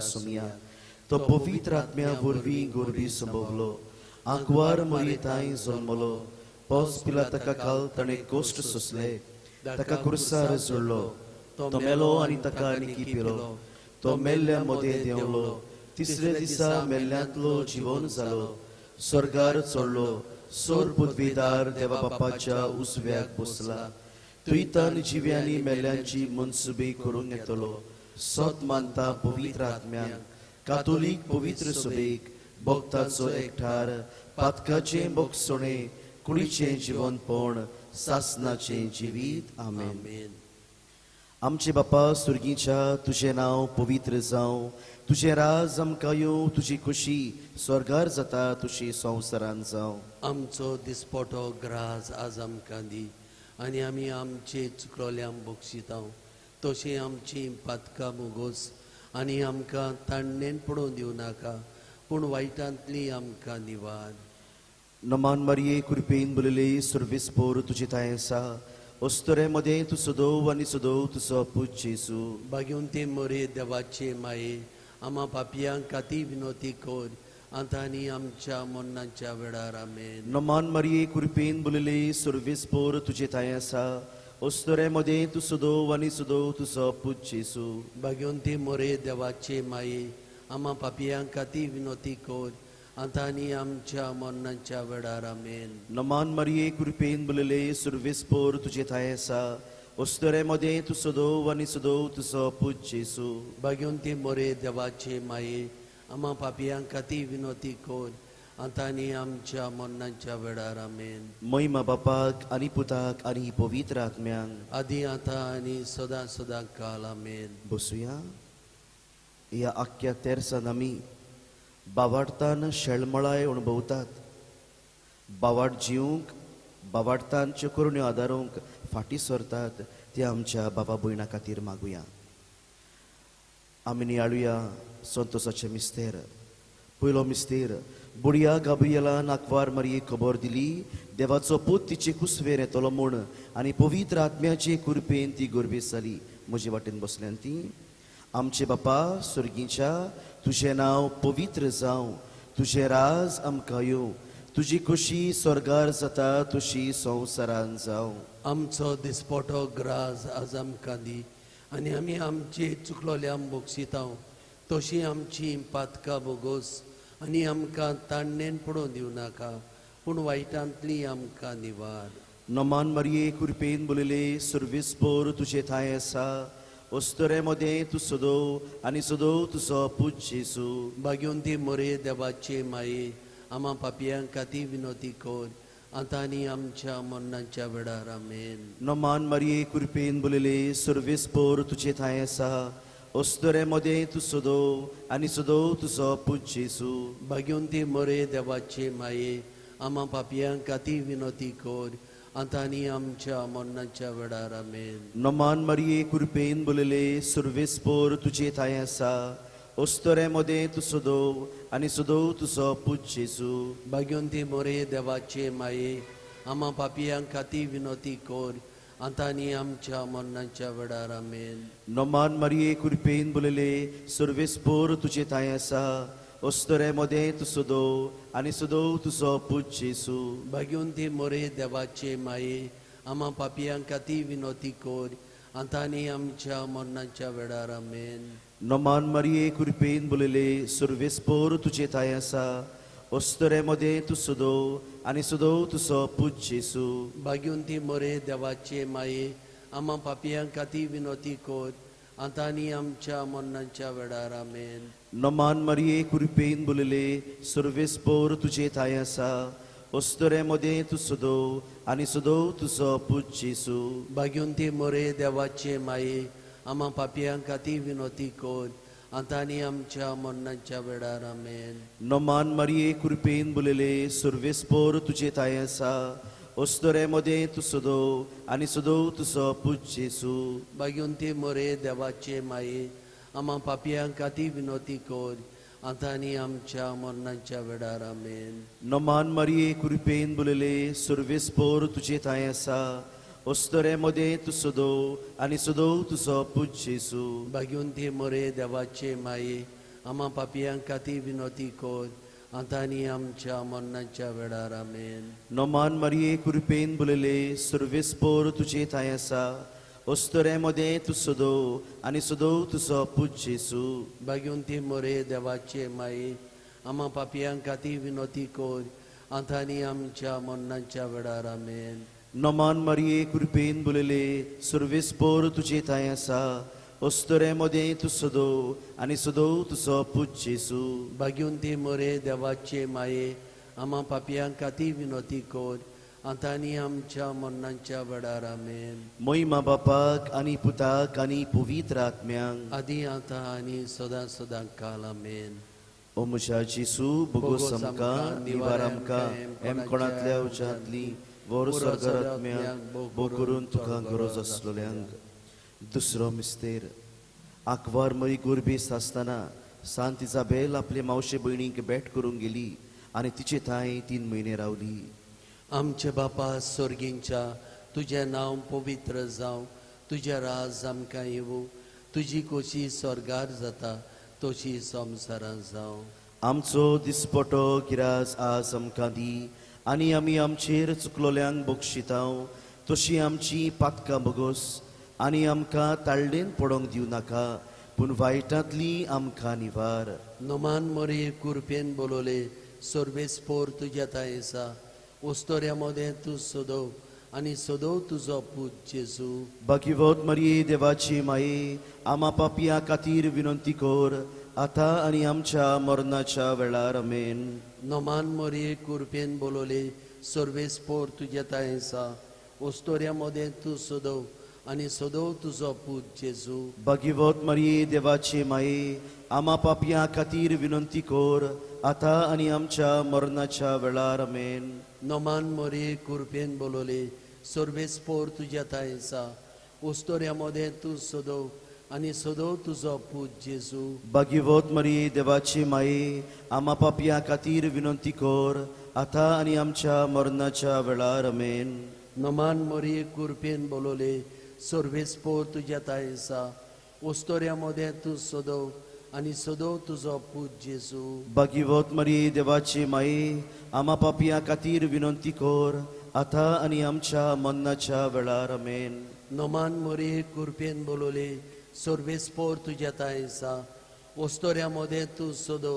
सोमया. तो पवित्र आत्म्या वरवीं गोरवी संभवलो, आंकवार मरिताय जल्मलो, पोस पिला ताका काल ताणें कश्ट सोंसले, ताका कुर्सार जोडलो, तो मेलो आनी ताका निकी पिलो, तो मेल्ल्या मदें देंवलो, तिसऱ्या दिसा मेल्ल्यांतलो जिवन जालो, स्वर्गार चडलो, सोर पदवीदार देवा बापाच्या उजव्याक बसला, तुयतान जिव्यांनी मेल्ल्यांची मनसुबी करूंक येतलो. सत मानता पवित्र आत्म्याक, कातोलीक पवित्र सभेक, भक्ताचो एकठार, पातकाचें बोगसणें, कुडीचें जिवनपण, सासनाचें जिवीत. आमेन. आमचे बापा सुर्गीच्या, तुजें नांव पवित्र जावं, तुजें राज आमकां येवं, तुजी खुशी स्वर्गार जाता तुशी संवसारान जावं. आमचो दिसपटो ग्रास आज आमकां दी आनी आमी आमचे चुकलोल्यांक बक्षितांव तशें आमची पातकां मुगोस आनी आमकां ताणणेन पडोवन दिवं नाका पूण वायटांतली आमकां निवार. नमान मारये, कृपेन बोलले, सर्वेस्पोर तुजी थांय आसा, अस्तुरे मदें तूं सदोव आनी सदोव तुजो पूत जेजू. भाग्यवंती मोरे, देवाचे माये, आमा पापयांक खातीर विनोती कर आतां आनी आमच्या मरणाच्या वेळार. आमेन. नमान मारये, कृपेन बोलले, सर्वेस्पोर तुजे थांय आसा, अस्तुरे मदें तूं सदोव आनी सदोव तुजो पूत जेजू. भाग्यवंती मोरे, देवाचे माये, आमा पापयांक खातीर विनोती कर आतां आनी आमच्या मरणाच्या वेळार. आमेन. नमान मारये, कृपेन बोलले, सर्वेस्पोर तुजे थांय आसा, अस्तुरे मदें तूं सदोव आनी सदोव तुजो पूत जेजू. भाग्यवंती मोरे, देवाचे माये, आमा पापयांक खातीर विनोती कर आतां आनी आमच्या मरणाच्या वेळार. आमेन. महिमा बापाक आनी पुताक आनी पवित्र आत्म्यांक, आदी आतां आनी सदां सदां काल. आमेन. बसुया. ह्या आख्ख्या तेरसान आमी बावाडतान शेळमळाय अणभवतात. बावाड जिवंक, बावाडतानच्यो करण्यो आदारूंक फाटीं सरतात ते आमच्या बाबा भयणा खातीर मागुया. आमी नियाळुया संतोसाचे मिस्तेर. पयलो मिस्तेर, बुडया गाब्रियलान आंकवार मारयेक खबर दिली, देवाचो पूत तिचे कुसवेर येतलो म्हूण, आनी पवित्र आत्म्याचे कृपेन ती गर्भेस्त जाली. म्हजे वाटेन बसल्यान ती. आमचे बापा सुर्गीच्या, तुजें नांव पवित्र जावं, तुजें राज आमकां येवं, तुजी खुशी स्वर्गार जाता तुशी संवसारान जावं. आमचो दिसपटो ग्रास आज आमकां दी आनी आमी आमचे चुकलोल्यांक बक्षितांव तशी आमची पातकां बोगोस आनी आमकां ताणणेन पडोवन दिवं नाका पूण वायटांतली आमकां निवार. नमान मारये, कृपेन बोलले, सर्वेस्पोर तुजे थांय आसा, अस्तुरे मदें तूं सदोव आनी सदोव तुजो पूत जेजू. भाग्यवंती मोरे, देवाचे माये, आमा पापयांक खातीर विनोती कर आतां आनी आमच्या मरणाच्या वेळार. आमेन. नमान मारये, कृपेन बोलले, सर्वेस्पोर तुजे थांय आसा, अस्तुरे मदें तूं सदोव आनी सदोव तुजो पूत जेजू. भाग्यवंती मोरे, देवाचे माये, आमा पापयांक खातीर विनोती कर आतां आनी आमच्या मरणाच्या वेळार. आमेन. नमान मारये, कृपेन बोलले, सर्वेस्पोर तुजे थांय आसा, अस्तुरे मदें तूं सदोव आनी सदोव तुजो पूत जेजू. भाग्यवंती मोरे, देवाचे माये, आमा पापयांक खातीर विनोती कर आतां आनी आमच्या मरणाच्या वेळार. आमेन. नमान मारये, कृपेन बोलले, सर्वेस्पोर तुजे थांय आसा, अस्तुरे मदें तूं सदोव आनी सदोव तुजो पूत जेजू. भाग्यवंती मोरे, देवाचे माये, आमा पापयांक खातीर विनोती कर आतां आनी आमच्या मरणाच्या वेळार. आमेन. नमान मारये, कृपेन बोलले, सर्वेस्पोर तुजे थांय आसा, अस्तुरे मदें तूं सदोव आनी सदोव तुजो पूत जेजू. भाग्यवंती मोरे, देवाचे माये, आमा पापयांक खातीर विनोती कर आतां आनी आमच्या मरणाच्या वेळार. आमेन. नमान मारये, कृपेन बोलले, सर्वेस्पोर तुजे थांय आसा, अस्तुरे मदें तूं सदोव आनी सदोव तुजो पूत जेजू. भाग्यवंती मोरे, देवाचे माये, आमा पापयांक खातीर विनोती कर आतां आनी आमच्या मरणाच्या वेळार. आमेन. नमान मारये, कृपेन बोलले, सर्वेस्पोर तुजे थांय आसा, अस्तुरे मदें तूं सदोव आनी सदोव तुजो पूत जेजू. भाग्यवंती मोरे, देवाचे माये, आमा पापयांक खातीर विनोती कर आतां आनी आमच्या मरणाच्या वेळार. आमेन. नमान मारये, कृपेन बोलले, सर्वेस्पोर तुजे थांय आसा, अस्तुरे मदें तूं सदोव आनी सदोव तुजो पूत जेजू. भाग्यवंती मोरे, देवाचे माये, आमा पापयां खातीर विनोती कर आतां आनी आमच्या मरणाच्या वेळार. आमेन. नोमान मरिये कृपेन बुलले सुर्वेस्पोर तुजे थांय आसा अस्तुरे मदें तूं सदो आनी सदो तुजो पूत जेजू. भाग्यवंती मोरे देवाचे माये आमा पापयां खातीर विनोती कर आतां आनी आमच्या मरणाच्या वेळार. आमेन. नोमान मरिये कृपेन बुलले सुर्वेस्पोर तुजे थांय आसा अस्तुरे मदें तूं सदो आनी सदो तुजो पूत जेजू. भाग्यवंती मोरे देवाचे माये आमा पापयां खातीर विनोती कर आतां आनी आमच्या मरणाच्या वेळार. आमेन. मोहिमा बापाक आनी पुताक आनी पवित्र आत्म्यांक आदी आतां आनी सदां सदां काल. आमेन. ओ म्हज्या जेसू बोगोस आमकां निवार आमकां एम कोणांतल्या उज्यांतली वर स्वर्गार आत्म्यांक बो करून तुका गरज आसलोल्यांक. दुसरो मिस्तेर. आंकवार मरी गोरबेस आसतना सांत इजाबेल आपले मावशे भयणीक भेट करूंक गेली आनी तिचे थांय 3 म्हयने रावली. आमचे बापा स्वर्गींच्या तुजें नांव पवित्र जावं, तुजें राज आमकां येवं, तुजी खोशी स्वर्गार जाता तशी संवसारांत जावं. आमचो दिसपटो गिराज आज आमकां दी आनी आमी आमचेर चुकलोल्यांक बक्षितांव तशी आमची पातकां बोगोस आनी आमकां ताळडेन पडोंक दिवं नाका पूण वायटांतली आमकां निवार. नोमान मोरे कुरपेन बोलवले सर्वेस्पोर तुज्या थांय आसा उस्तोऱ्या मदें तूं सदो आनी सदो तुजो पूत जेजू. भाग्यवत मरिये देवाची माये आमा पापया खातीर विनंती कर आतां आनी आमच्या मरणाच्या वेळार. आमेन. नोमान मोरये कुरपेन बोलवले सर्वेस्पोर तुज्या थांय आसा उस्तोऱ्या मदें तूं सदो आनी सदो तुजो पूत जेजू. भाग्यवत मरिये देवाची माये आमा पापया खातीर विनंती कर आतां आनी आमच्या मरणाच्या वेळार. आमेन. नोमान मोरये कुरपेन बोलवले सर्वेस्पोर तुज्या थांय आसा उस्तोऱ्या मदें तूं सदो आनी सदो तुजो पूत जेजू. भाग्यवत मरिये देवाची माये आमा पापया खातीर विनंती कर आतां आनी आमच्या मरणाच्या वेळार. आमेन. नोमान मोरये कुरपेन बोलवले सर्वेस्पोर तुज्या थांय आसा उस्तोऱ्या मदें तूं सदो आनी सदो तुजो पूत जेजू. भाग्यवत मरिये देवाची माये आमा पापया खातीर विनंती कर आतां आनी आमच्या मरणाच्या वेळार. आमेन. नोमान मोरये कुरपेन बोलवले सर्वेस्पोर तुज्या थांय आसा उस्तोऱ्या मदें तूं सदो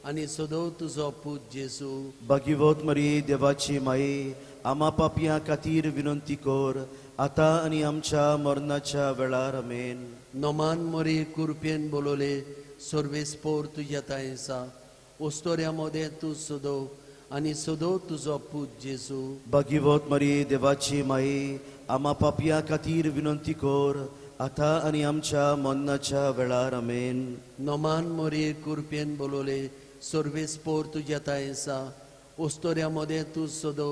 आनी सदो तुजो पूत जेजू. भाग्यवत मरिये देवाची माये आमा पापया खातीर विनंती कर आतां आनी आमच्या मरणाच्या वेळार. आमेन. नोमान मोरये कुरपेन बोलवले सर्वेस्पोर तुज्या थांय आसा उस्तोऱ्या मदें तूं सदो आनी सदो तुजो पूत जेजू. भाग्यवत मरिये देवाची माये आमा पापया खातीर विनंती कर आतां आनी आमच्या मरणाच्या वेळार. आमेन. नोमान मोरये कुरपेन बोलवले सर्वेस्पोर तुज्या थांय आसा उस्तोऱ्या मदें तूं सदो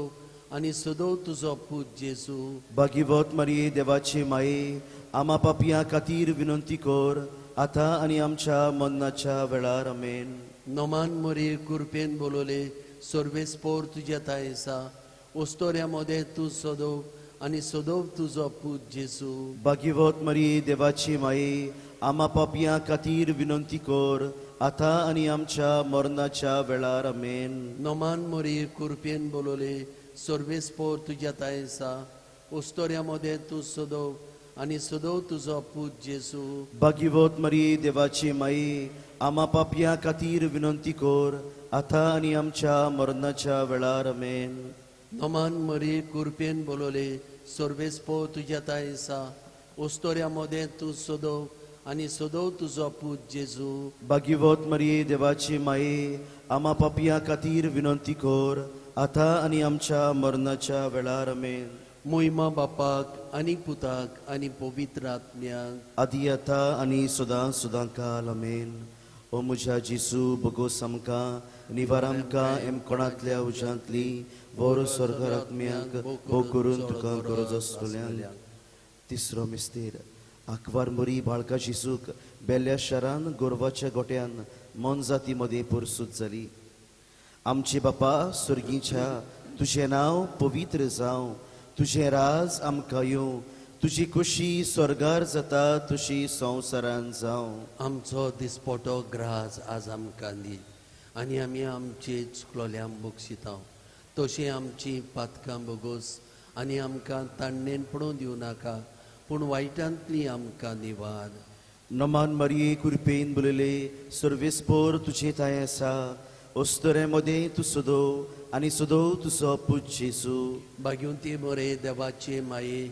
आनी सदो तुजो पूत जेजू. भाग्यवत मरिये देवाची माये आमा पापया खातीर विनंती कर आतां आनी आमच्या मरणाच्या वेळार. आमेन. नोमान मोरये कुरपेन बोलवले सर्वेस्पोर तुज्या थांय आसा उस्तोऱ्या मदें तूं सदो आनी सदो तुजो पूत जेजू. भाग्यवत मरिये देवाची माये आमा पापया खातीर विनंती कर आतां आनी आमच्या मरणाच्या वेळार. आमेन. नोमान मोरये कुरपेन बोलवले सर्वेस्पोर तुज्या थांय आसा उस्तोऱ्या मदें तूं सदो आनी सदो तुजो पूत जेजू. भाग्यवत मरिये देवाची माये आमा पापया खातीर विनंती कर आतां आनी आमच्या मरणाच्या वेळार. आमेन. नोमान मोरये कुरपेन बोलवले सर्वेस्पोर तुज्या थांय आसा उस्तोऱ्या मदें तूं सदो आनी सदो तुजो पूत जेजू. भाग्यवत मरिये देवाची माये आमा पापया खातीर विनंती कर आतां आनी आमच्या मरणाच्या वेळार. आमेन. मोहिमा बापाक आनी पुताक आनी पवित्र आत्म्याक आदी आतां आनी सदां सदां काल. आमेन. ओ म्हज्या जेजू बोगोस आमकां निवार आमकां एम कोणांतल्या उज्यांतली वर स्वर्गार आत्म्याक बो करून तुका गरज आसतल्यांक. तिसरो मिस्तेर. आंकवार मरी बाळका जेजूक बेल्या शारान गोरवाच्या गोट्यान मोनजाती मदें परसूत जाली. आमचे बापा स्वर्गीच्या तुजें नांव पवित्र जावं, तुजें राज आमकां येवं, तुजी खुशी स्वर्गार जाता तशी संवसारान जावं. आमचो दिसपटो ग्रास आज आमकां दी आनी आमी आमचे चुकलोल्यांक बक्षिता तशी आमची पातकां बोगोस आनी आमकां ताणणेन पडून दिवं नाका पूण वायटांतली आमकां निवार. नमान मरिये कृपेन बुलले सर्वेस्पोर तुजे थांय आसा अस्तुरे मदें तूं सदो आनी सदो तुजो पूत जेजू. भाग्यवंती मोरे देवाचे माये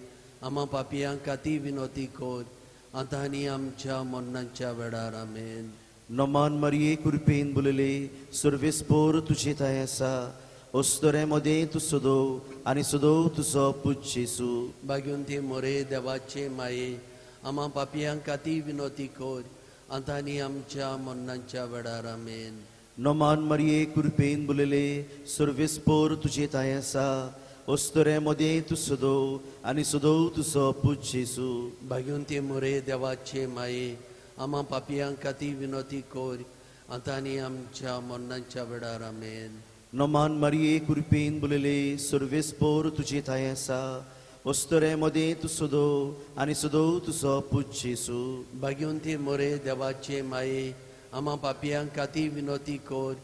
आमा पापयांक खातीर विनोती कर आतां आनी आमच्या मरणाच्या वेळार. आमेन. नमान मरिये कृपेन बुलले सर्वेस्पोर तुजे थांय आसा अस्तुरे मदें तूं सदो आनी सदो तुजो पूत जेजू. भाग्यवंती मोरे देवाचे माये आमा पापयांक खातीर विनोती कर आतां आनी आमच्या मरणाच्या वेळार. आमेन. नमान मरिये कृपेन बुलले सर्वेस्पोर तुजे थांय आसा अस्तुरे मदें तूं सदो आनी सदो तुजो पूत जेजू. भाग्यवंती मोरे देवाचे माये आमा पापयांक खातीर विनोती कर आतां आनी आमच्या मरणाच्या वेळार. आमेन. नमान मरिये कृपेन बुलले सर्वेस्पोर तुजे थांय आसा अस्तुरे मदें तूं सदो आनी सदो तुजो पूत जेजू. भाग्यवंती मोरे देवाचे माये आमा पापयांक खातीर विनोती कर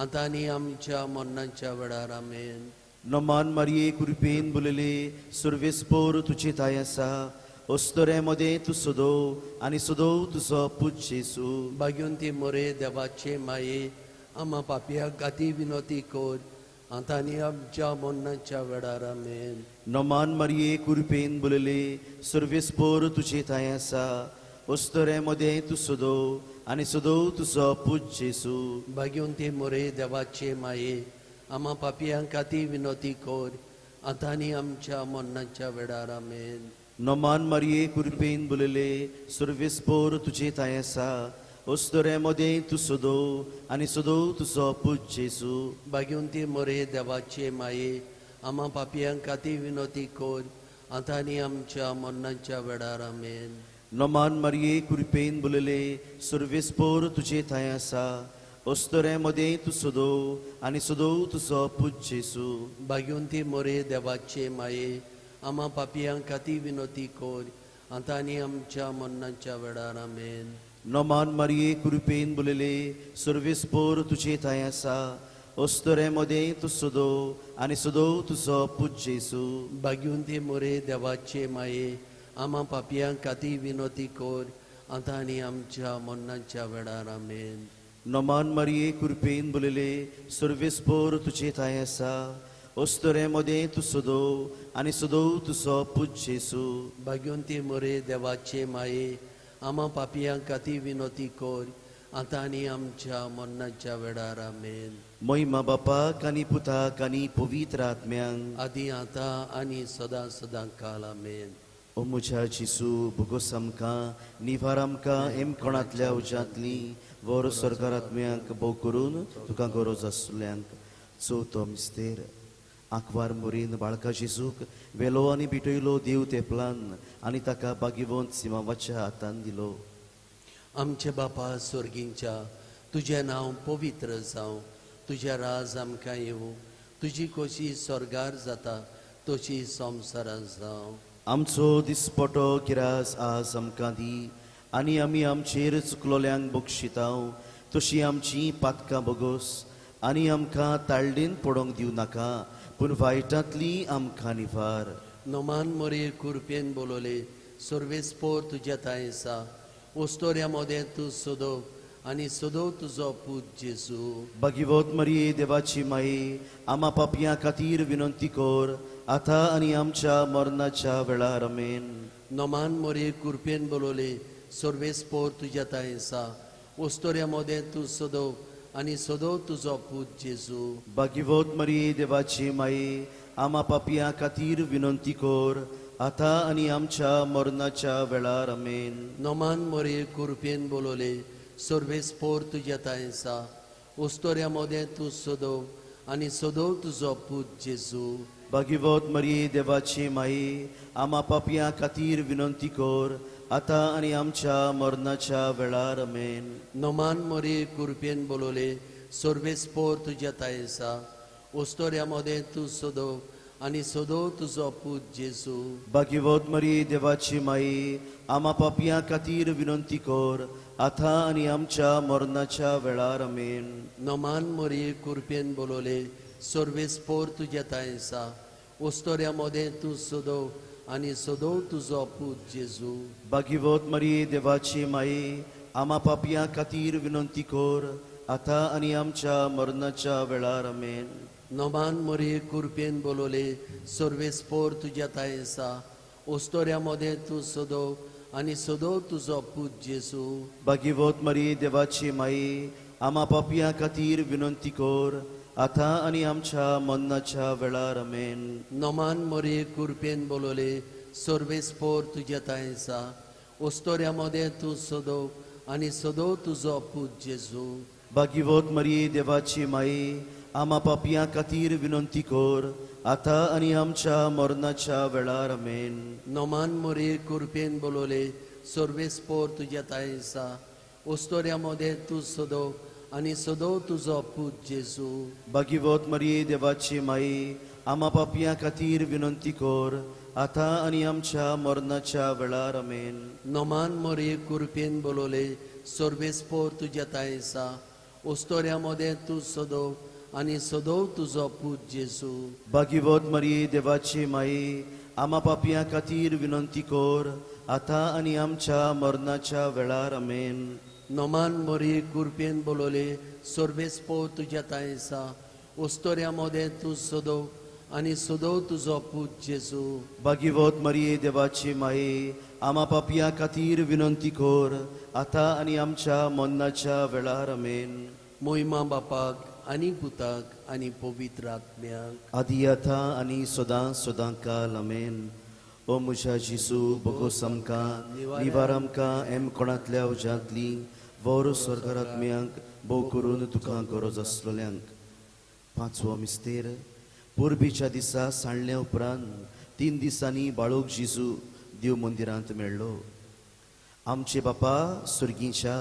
आतां आनी आमच्या मरणाच्या वेळार. आमेन. नमान मरिये कृपेन बुलले सर्वेस्पोर तुजे थांय आसा अस्तुरे मदें तूं सदो आनी सदो तुजो पूत जेजू. भाग्यवंती मोरे देवाचे माये आमा पापयांक खातीर विनोती कर आतां आनी आमच्या मरणाच्या वेळार. आमेन. नमान मरिये कृपेन बुलले सर्वेस्पोर तुजे थांय आसा अस्तुरे मदें तूं सदो आनी सदो तुजो पूत जेजू. भाग्यवंती मोरे देवाचे माये आमा पापयांक खातीर विनोती कर आतां आनी आमच्या मरणाच्या वेळार. आमेन. नमान मरिये कृपेन बुलले सर्वेस्पोर तुजे थांय आसा अस्तुरे मदें तूं सदो आनी सदो तुजो पूत जेजू. भाग्यवंती मोरे देवाचे माये आमा पापयांक खातीर विनोती कर आतां आनी आमच्या मरणाच्या वेळार. आमेन. नमान मरिये कृपेन बुलले सर्वेस्पोर तुजे थांय आसा अस्तुरे मदें तूं सदो आनी सदो तुजो पूत जेजू. भाग्यवंती मोरे देवाचे माये आमा पापयांक खातीर विनोती कर आतां आनी आमच्या मरणाच्या वेळार. आमेन. नमान मरिये कृपेन बुलले सर्वेस्पोर तुजे थांय आसा अस्तुरे मदें तूं सदो आनी सदो तुजो पूत जेजू. भाग्यवंती मोरे देवाचे माये आमा पापयांक खातीर विनोती कर आतां आनी आमच्या मरणाच्या वेळार. आमेन. नमान मरिये कृपेन बुलले सर्वेस्पोर तुजे थांय आसा अस्तुरे मदें तूं सदो आनी सदो तुजो पूत जेजू. भाग्यवंती मोरे देवाचे माये आमा पापयांक खातीर विनोती कर आतां आनी आमच्या मरणाच्या वेळार. आमेन. महिमा बापाक आनी पुताक आनी पवित्र आत्म्यांक आदी आतां आनी सदां सदां काल. आमेन. ओ म्हज्या जेजू भोगोस आमकां निवार आमकां एमकोणांतल्या उज्यांतली वर सरकार आत्म्यांक भोव करून तुका गरज आसल्यांक. चवथो मिस्तेर आंकवार मोरीन बाळका जेजूक वेलो आनी बिटयलो देव तेपलान आनी ताका बागिवंत सिमावाच्या हातान दिलो. आमचे बापा स्वर्गींच्या तुजें नांव पवित्र जावं, तुजें राज आमकां येवं, तुजी खोशी स्वर्गार जाता तशी संवसारांत जावं. आमचो दिसपटो किरास आज आमकां दी आनी आमी आमचेर चुकलोल्यांक बक्षितांव तशी आमची पातकां बोगोस आनी आमकां ताळडेन पडोंक दिवं नाका पूण वायटांतली आमकां निवार. नमान मोरे कुरपेन बोलवले सर्वेस्पोर तुज्या थांय आसा अस्तोऱ्या मदें तूं सदो आनी सदो तुजो पूत जेजू. भाग्यवत मरिये देवाची माये आमा पापयां खातीर विनंती कर आतां आनी आमच्या मरणाच्या वेळार. आमेन. नमान मोरे कुरपेन बोलवले सर्वेस्पोर तुज्या थांय आसा अस्तोऱ्या मदें तूं सदो आनी सदो तुजो पूत जेजू. भाग्यवत मरिये देवाची माये आमा पापयां खातीर विनंती कर आतां आनी आमच्या मरणाच्या वेळार. आमेन. नमान मोरे कुरपेन बोलवले सर्वेस्पोर तुज्या थांय आसा अस्तोऱ्या मदें तूं सदो आनी सदो तुजो पूत जेजू. भाग्यवत मरिये देवाची माये आमा पापयां खातीर विनंती कर आतां आनी आमच्या मरणाच्या वेळार. आमेन. नमान मोरे कुरपेन बोलवले सर्वेस्पोर तुज्या थांय आसा अस्तोऱ्या मदें तूं सदो आनी सदो तुजो पूत जेजू. भाग्यवत मरिये देवाची माई, आमा पापयां खातीर विनंती कर आतां आनी आमच्या मरणाच्या वेळार. आमेन. नमान मरिये कृपेन बोलवले, सर्वेस्पोर तुज्या थांय आसा, उस्तोऱ्या मदें तूं सदो आनी सदो तुजो पूत जेजू. भाग्यवत मरिये देवाची माई, आमा पापयां खातीर विनंती कर आतां आनी आमच्या मरणाच्या वेळार. आमेन. नमान मरिये कृपेन बोलवले, सर्वेस्पोर तुज्या थांय आसा, उस्तोऱ्या मदें तूं सदो आनी सदो तुजो पूत जेजू. भाग्यवत मरिये देवाची माई, आमा पापयां खातीर विनंती कर आतां आनी आमच्या मरणाच्या वेळार. आमेन. नमान मरिये कृपेन बोलवले, सर्वेस्पोर तुज्या थांय आसा, उस्तोऱ्या मदें तूं सदो आनी सदो तुजो पूत जेजू. भाग्यवत मरिये देवाची माई, आमा पापयां खातीर विनंती कर आतां आनी आमच्या मरणाच्या वेळार. आमेन. नमान मरिये कृपेन बोलवले, सर्वेस्पोर तुज्या थांय आसा, उस्तोऱ्या मदें तूं सदो आनी सदो तुजो पूत जेजू. भाग्यवत मरिये देवाची माई, आमा पापयां खातीर विनंती कर आतां आनी आमच्या मरणाच्या वेळार. आमेन. नमान मरिये कृपेन बोलवले, सर्वेस्पोर तुज्या थांय आसा, उस्तोऱ्या मदें तूं सदो आनी सदो तुजो पूत जेजू. भाग्यवत मरिये देवाची माई, आमा पापयां खातीर विनंती कर आतां आनी आमच्या मरणाच्या वेळार. आमेन. नमान मरिये कृपेन बोलवले, सर्वेस्पोर तुज्या थांय आसा, उस्तोऱ्या मदें तूं सदो आनी सदो तुजो पूत जेजू. भाग्यवत मरिये देवाची माई, आमा पापयां खातीर विनंती कर आतां आनी आमच्या मरणाच्या वेळार. आमेन. मोहिमा बापाक आनी पुताक आनी पवित्र आत्म्याक, आदी आतां आनी सदां सदां काल. आमेन. ओ म्हज्या जेजू, बोगोस आमकां, निवार आमकां एम कोणांतल्या उज्यांतली, व्हर स्वर्गार आत्म्यांक, भोव करून तुका गरज आसलेल्यांक. पांचवो मिस्तेर. परबेच्या दिसा सांडल्या उपरांत 3 दिसांनी बाळूक जेजू देव मंदिरांत मेळ्ळो. आमचे बापा सुर्गीच्या,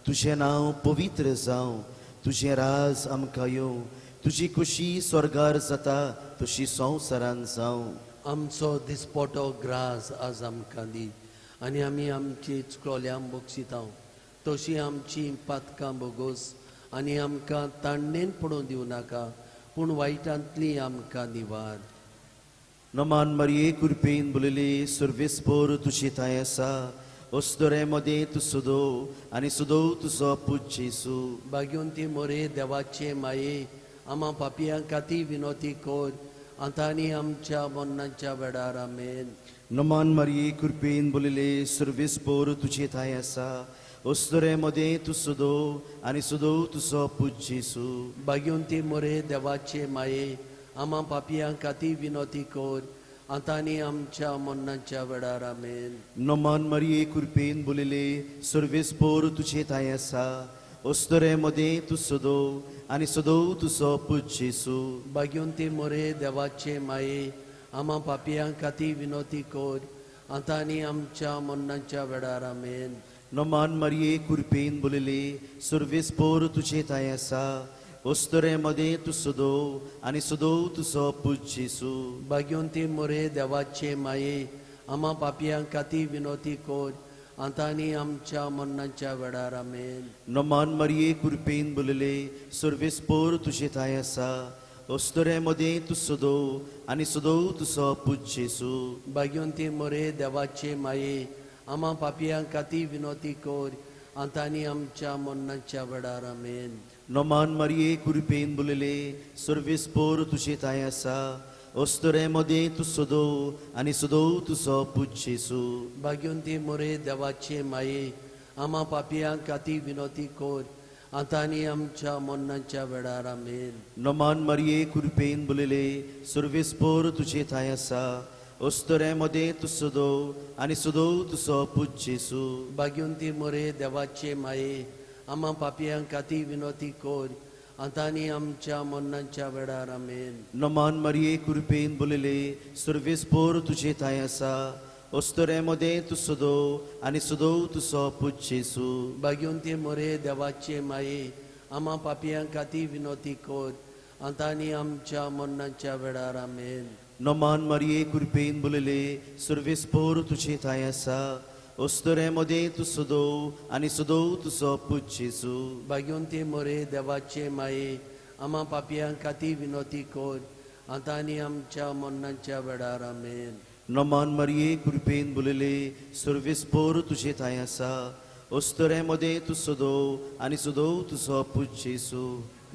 तुजें नांव पवित्र जावं, तुजें राज आमकां येवं, तुजी खुशी स्वर्गार जाता तशी संवसारान जावं. आमचो दिसपटो ग्रास आज आमकां दी आनी आमी आमची चुकलोल्यांक बक्षिता तशी आमची पातकां बोगोस आनी आमकां ताणणेन पडून दिवं नाका, पूण वायटांतली आमकां निवार. नमान मरिये कृपेन बोलली, सर्वेस्पोर तुजी थांय आसा, अस्तुरे मदें तूं सदो आनी सदो तुजो पूत जेजू. भाग्यवंती मोरे देवाचे माये, आमा पापयां खातीर विनोती कर आतां आनी आमच्या मरणाच्या वेळार. आमेन. नमान मरिये कृपेन बोलले, सर्वेस्पोर तुजे थांय आसा, अस्तुरे मदें तूं सदो आनी सदो तुजो पूत जेजू. भाग्यवंती मोरे देवाचे माये, आमा पापयां खातीर विनोती कर आतां आनी आमच्या मरणाच्या वेळार. आमेन. नमान मरिये कृपेन बोलले, सर्वेस्पोर तुजे थांय आसा, अस्तुरे मदें तूं सदो आनी सदो तुजो पूत जेजू. भाग्यवंती मोरे देवाचे माये, आमा पापयां खातीर विनोती कर आतां आनी आमच्या मरणाच्या वेळार. आमेन. नमान मरिये कृपेन बोलले, सर्वेस्पोर तुजे थांय आसा, अस्तुरे मदें तूं सदो आनी सदो तुजो पूत जेजू. भाग्यवंती मोरे देवाचे माये, आमा पापयां खातीर विनोती कर आतां आनी आमच्या मरणाच्या वेळार. आमेन. नमान मरिये कृपेन बोलले, सर्वेस्पोर तुजे थांय आसा, अस्तुरे मदें तूं सदो आनी सदो तुजो पूत जेजू. भाग्यवंती मोरे देवाचे माये, आमा पापयां खातीर विनोती कर आतां आनी आमच्या मरणाच्या वेळार. आमेन. नमान मरिये कृपेन बोलले, सर्वेस्पोर तुजे थांय आसा, अस्तुरे मदें तूं सदो आनी सदो तुजो पूत जेजू. भाग्यवंती मोरे देवाचे माये, आमा पापयां खातीर विनोती कर आतां आनी आमच्या मरणाच्या वेळार. आमेन. नमान मरिये कृपेन बोलले, सर्वेस्पोर तुजे थांय आसा, अस्तुरे मदें तूं सदो आनी सदो तुजो पूत जेजू. भाग्यवंती मोरे देवाचे माये, आमा पापयां खातीर विनोती कर आतां आनी आमच्या मरणाच्या वेळार. आमेन. नमान मरिये कृपेन बोलले, सर्वेस्पोर तुजे थांय आसा, अस्तुरे मदें तूं सदो आनी सदो तुजो पूत जेजू. भाग्यवंती मोरे देवाचे माये, आमा पापयां खातीर विनोती कर आतां आनी आमच्या मरणाच्या वेळार. आमेन. नमान मारये कृपेन बोलले सर्वेस्पोर तुझे ठांय आसा अस्तुरे मदें तूं सदोव आनी सदोव तुजो पूत जेजू. भाग्यवंती मोरे देवाचे माये आमा पापयां खातीर विनोती कर आतां आनी आमच्या मरणाच्या वेळार. आमेन. नमान मारये कृपेन बोलले सर्वेस्पोर तुझे ठांय आसा अस्तुरे मदें तूं सदोव आनी सदोव तुजो पूत जेजू.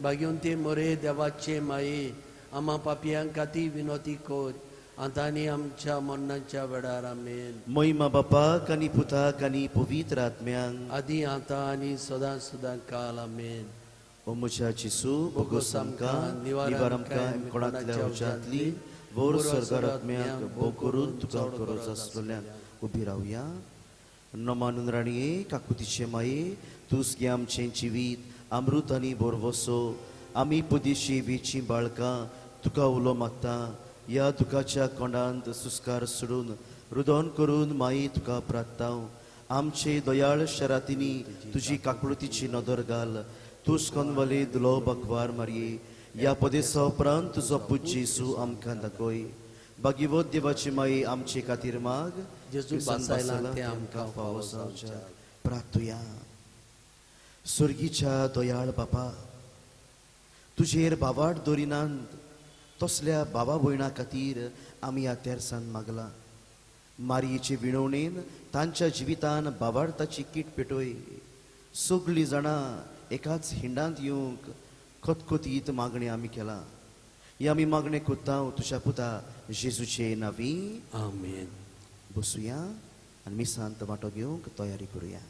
भाग्यवंती मोरे देवाचे माये आमा पापयां खातीर विनोती कर आतां आनी आमच्या मरणाच्या वेळार. आमेन. महिमा बापाक आनी पुताक आनी पवित्र आत्म्यांक आदी आतां आनी सदां सदां काल. आमेन. ओ म्हज्या जेजू बोगोस आमकां निवार आमकां कोणांतल्या उज्यांतली व्हर स्वर्गार आत्म्याक भोव करून तुका गरज आसलेल्यांक उबी रावया. नमानून राणये काकुतीचे माये तूंच गे आमचें जिवीत अमृत आनी बोरवसो. आमी पदेशी वेचीं बाळकां तुका उलो मागता ह्या दुखाच्या कोंडांत सुस्कार सोडून रुदन करून माई तुका प्रार्थांव. आमचे दयाळ शरातींनी तुजी काकुळतीची नदर घाल. तूंच कोनवले दुलो बकवार मारये ह्या पदेसा उपरांत तुजो पूत जेजू आमकां दाखय. भागीवत देवाची माई आमचे खातीर माग जेजू बासायला तें आमकां फावो जावच्याक. प्रार्थुया. स्वर्गीच्या दयाळ बापा तुजेर बावाट दवरिनात तसल्या बाबा भयणा खातीर आमी ह्या तेरसान मागला. मारयेचे विणवणेन तांच्या जिवितान बाबार्थाची कीट पेटय. सगळीं जाणां एकाच हिंडांत येवंक खतखतीत मागणें आमी केलां. ही आमी मागणें करता तुज्या पुता जेजूचे नांवी. आमेन. बसुया आनी मिसांत वांटो घेवंक तयारी करुया.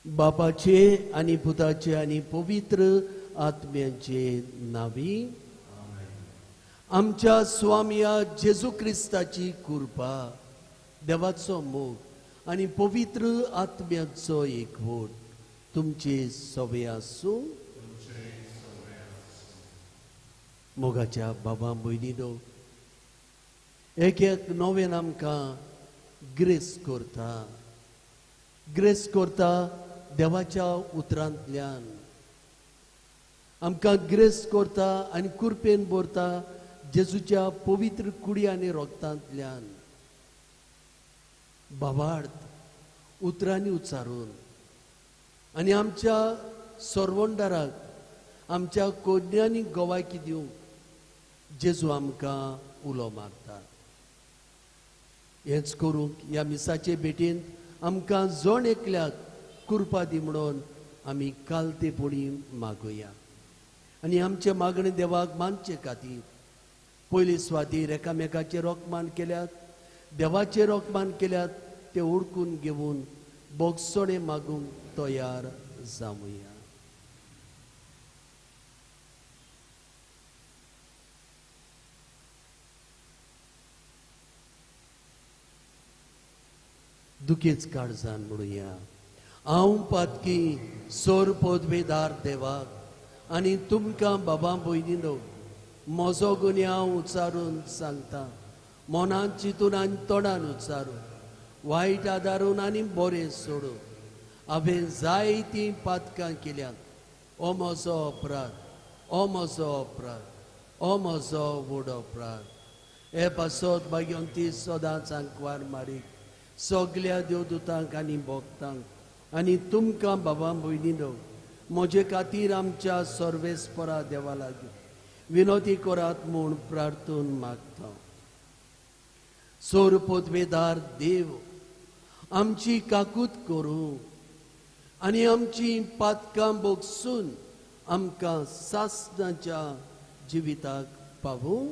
बापाचे आनी पुताचे आनी पवित्र आत्म्याचे नावी आमच्या स्वामया जेजू क्रिस्ताची कृपा, देवाचो मोग आनी पवित्र आत्म्याचो एकवट तुमचे सवे आसूं। मोगाच्या बाबा भयणीनो, एक एक नवेन आमकां ग्रेस करता, ग्रेस करता देवाच्या उतरांतल्यान आमकां ग्रेस करता आनी कृपेन भरता जेजूच्या पवित्र कुडी आनी रोगतांतल्यान। बाबार्थ उतरांनी उच्चारून आनी आमच्या सरवंडाराक आमच्या कोज्ञांनी गवायकी दिवंक जेजू आमकां उलो मारता। हेंच करूंक ह्या मिसाचे भेटेंत आमकां जण एकल्याक कृपा दी म्हणून आमी कालतेपणी मागुया आनी आमचे मागणे देवाक मानचे खातीर पयले स्वातीर एकामेकाचे रोखमान केल्यात, देवाचे रोखमान केल्यात ते ओडकून घेवन बोगसोणे मागूंक तयार जावया। दुखेच काळजान म्हणुया, हांव पातकी सोर पदवेदार देवाक आनी तुमकां बाबा भयणीनो म्हजो गुन्यांव उच्चारून सांगता, मनान चिंतून आनी तोंडान उच्चारून, वायट आदारून आनी बरें सोडून हांवें जायतीं पातकां केल्यांत। ओ म्हजो अपराध, ओ म्हजो अपराध, ओ म्हजो व्हड अपराध। हे पासत भाग्यवंती सदांच आंकवार मारीक सगल्या देवदूतांक आनी भक्तांक आनी तुमकां बाबा भयणीनो म्हजे खातीर आमच्या सर्वेस्परा देवा लागीं विनोती करात म्हूण प्रार्थून मागता। सोर पदवेदार देव आमची काकूत करूं आनी आमची पातकां बोगसून आमकां सासणाच्या जिविताक पावूं।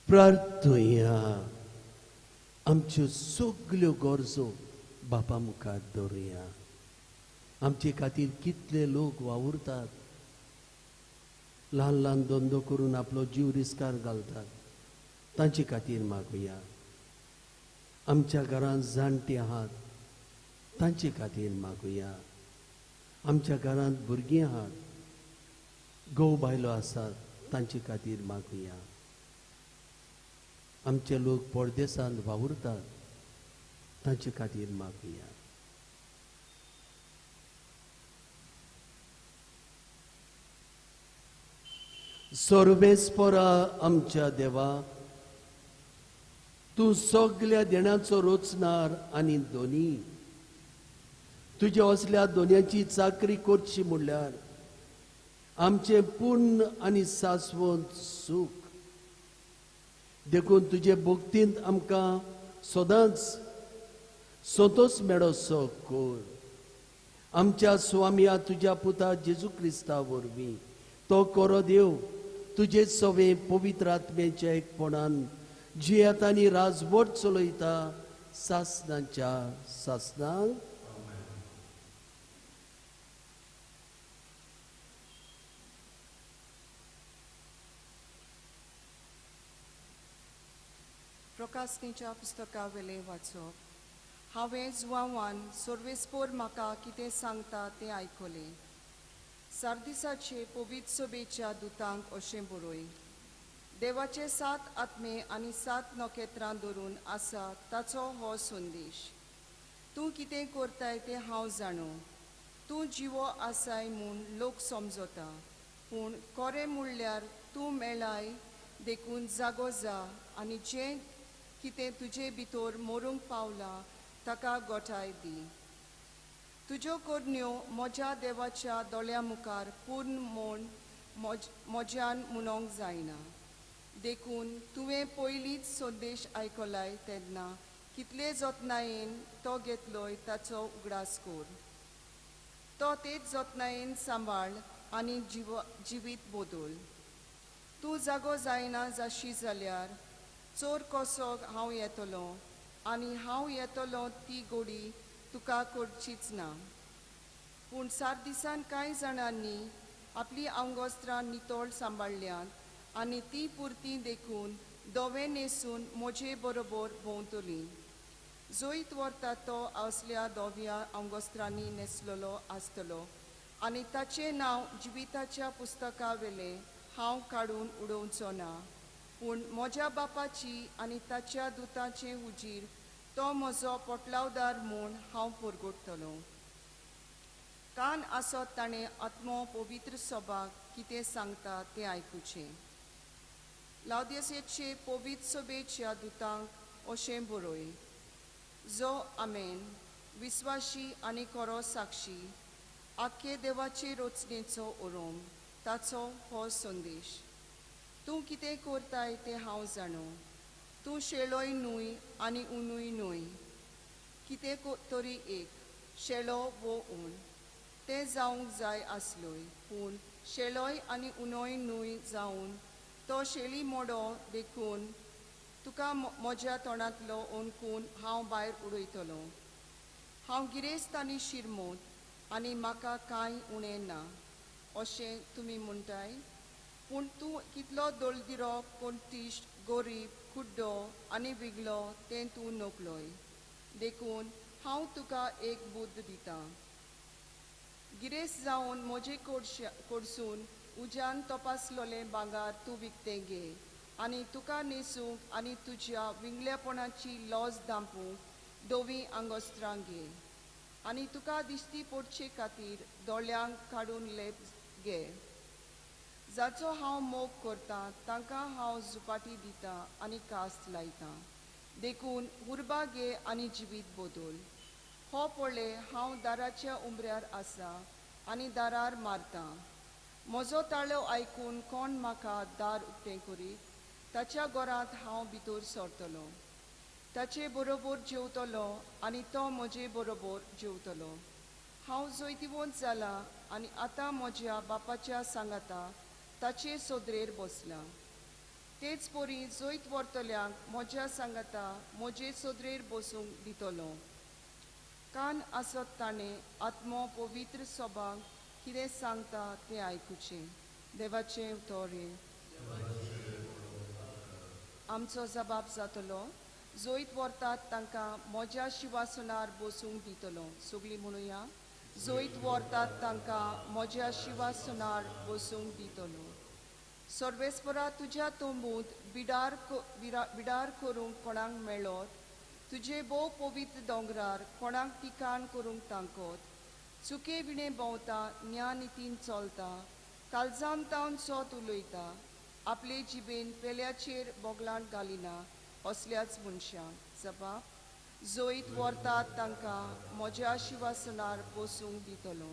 प्रार्थुया। आमच्यो सगल्यो गरजो बापा मुखार दवरुया। आमचे खातीर कितले लोक वावुरतात, ल्हान ल्हान धंदो करून आपलो जीव रिस्कार घालतात, तांचे खातीर मागुया। आमच्या घरांत जाणटे आहात तांचे खातीर मागुया। आमच्या घरांत भुरगीं आहात, घोव बायलो आसात तांचे खातीर मागुया। आमचे लोक परदेसांत वावुरतात तांचे खातीर मागुया। सर्वेस्परा आमच्या देवा, तूं सगल्या देण्याचो रोचणार आनी दोनी, तुज्या असल्या दोनयांची चाकरी करची म्हणल्यार आमचें पूर्ण आनी सासवंत सूख। देखून तुजे भक्तींत आमकां सदांच संतोष मेळोसो कर। आमच्या स्वामया तुज्या पुता जेजू क्रिस्ता वरवीं तो करो देव तुजे सवे पवित्र आत्म्याच्या एकपणान जियेत आनी राजवट चलयता सासणाच्या सासणाक। प्रकाशनीच्या पुस्तका वेलें वाचप. हांवें जुवांवान सर्वेस्पोर म्हाका कितें सांगता तें आयकलें. सार्दिसाचे पवित्र सभेच्या दुतांक अशें बरय, देवाचे 7 आत्मे आनी 7 नखेत्रां धरून आसा ताचो हो संदेश. तूं कितें करताय तें हांव जाणो. तूं जिवो आसाय म्हूण लोक समजता, पूण कोरें म्हणल्यार तूं मेळाय. देखून जागो जा आनी जें कितें तुजे भितर मरूंक पावलां ताका गोठाय दी. तुज्यो करण्यो म्हज्या देवाच्या दोळ्या मुखार पूर्ण म्हूण म्हज्यान म्हणोंक जायना. देखून तुवें पयलींच संदेश आयकलाय तेन्ना कितले जतनायेन तो घेतलोय ताचो उगडास कर. तो तेच जतनायेन सांबाळ आनी जिवीत बदल. तूं जागो जायना जाशी जाल्यार चोर कसो हांव येतलो आनी हांव येतलो ती गोडी तुका करचीच ना. पूण 7 दिसान कांय जाणांनी आपली आंगवस्त्रां नितळ सांबाळ्ळ्यांत आनी ती पुरती देखून दोवे न्हेसून म्हजे बरोबर भोंवतली. जैत व्हरता तो असल्या दोव्या आंगवस्त्रांनी न्हेसलेलो आसतलो आनी ताचें नांव जिविताच्या पुस्तका वेलें हांव काडून उडोवचो ना. पूण म्हज्या बापाची आनी ताच्या दुताचे हुजीर तो म्हजो पोटलावदार म्हूण हांव परगटतलो. कान आसत ताणें आत्मो पवित्र सभाक कितें सांगता तें आयकुचें. लावदेसेचे पवित्र सभेच्या दुतांक अशें बरय, जो आमेन विस्वाशी आनी खरो साक्षी, आख्खे देवाचे रचनेचो ओरोम, ताचो हो संदेश. तूं कितें करताय तें हांव जाणो. तूं शेळोय न्हय आनी उनूय न्हय. कितें तरी एक शेळो वो ऊन तें जावंक जाय आसलोय, पूण शेळोय आनी उनोय न्हय जावन तो शेळी मोडो. देखून तुका म्हज्या तोंडांतलो ओनकून हांव भायर उडयतलो. हांव गिरेस्त आनी शिरमोत आनी म्हाका कांय उणें ना अशें तुमी म्हणटाय. पूण तूं कितलो दोलदिरो, कोणतीश्ट, गोरीब, कुड्डो आनी विगलो तें तूं नकलोय. देखून हांव तुका एक बुद्द दितां. गिरेस्त जावन म्हजे कडसून उज्यान तपासलोलें भांगर तूं विकतें घे आनी तुका न्हेसूंक आनी तुज्या विंगलेपणाची लॉज धांपूंक धवीं आंगवस्त्रां घे आनी तुका दिश्टी पडचे खातीर दोळ्यांक काडून लेप घे. जाचो हांव मोग करतां तांकां हांव झुपाटी दितां आनी कास्त लायतां. देखून उर्बा घे आनी जिवीत बदल. हो पळय हांव दाराच्या उमऱ्यार आसा आनी दारार मारतां. म्हजो ताळो आयकून कोण म्हाका दार उक्तें करीत ताच्या घरांत हांव भितर सरतलो, ताचे बरोबर जेवतलो आनी तो म्हजे बरोबर जेवतलो. हांव जैतिवंत जाला आनी आतां म्हज्या बापाच्या सांगाता ताचे सोदरेर बसलां. तेच परी जैत व्हरतल्यांक म्हज्या सांगाता म्हजे सोदरेर बसूंक दितलो. कान आसत ताणें आत्मो पवित्र सभाक कितें सांगता तें आयकुचें. देवाचें उतर. आमचो जबाब जातलो, जैत व्हरतात तांकां म्हज्या शिवासनार बसूंक दितलो. सगळीं म्हणुया, जैत व्हरतात तांकां म्हज्या शिवासनार बसूंक दितलो. सर्वेस्परा तुज्या तंबूंत बिडार बिडार करूंक कोणाक मेळत? तुजे भोव पवित्र दोंगरार कोणाक ठिकाण करूंक तांकत? चुके विणें भोंवता, ज्ञानितीन चलता, कालजाम तावन सोत उलयता, आपले जिबेन पेल्याचेर बोगलांट घालिना असल्याच मनशांक जबाब जैत व्हरतात तांकां म्हज्या शिवासनार बसूंक दितलो.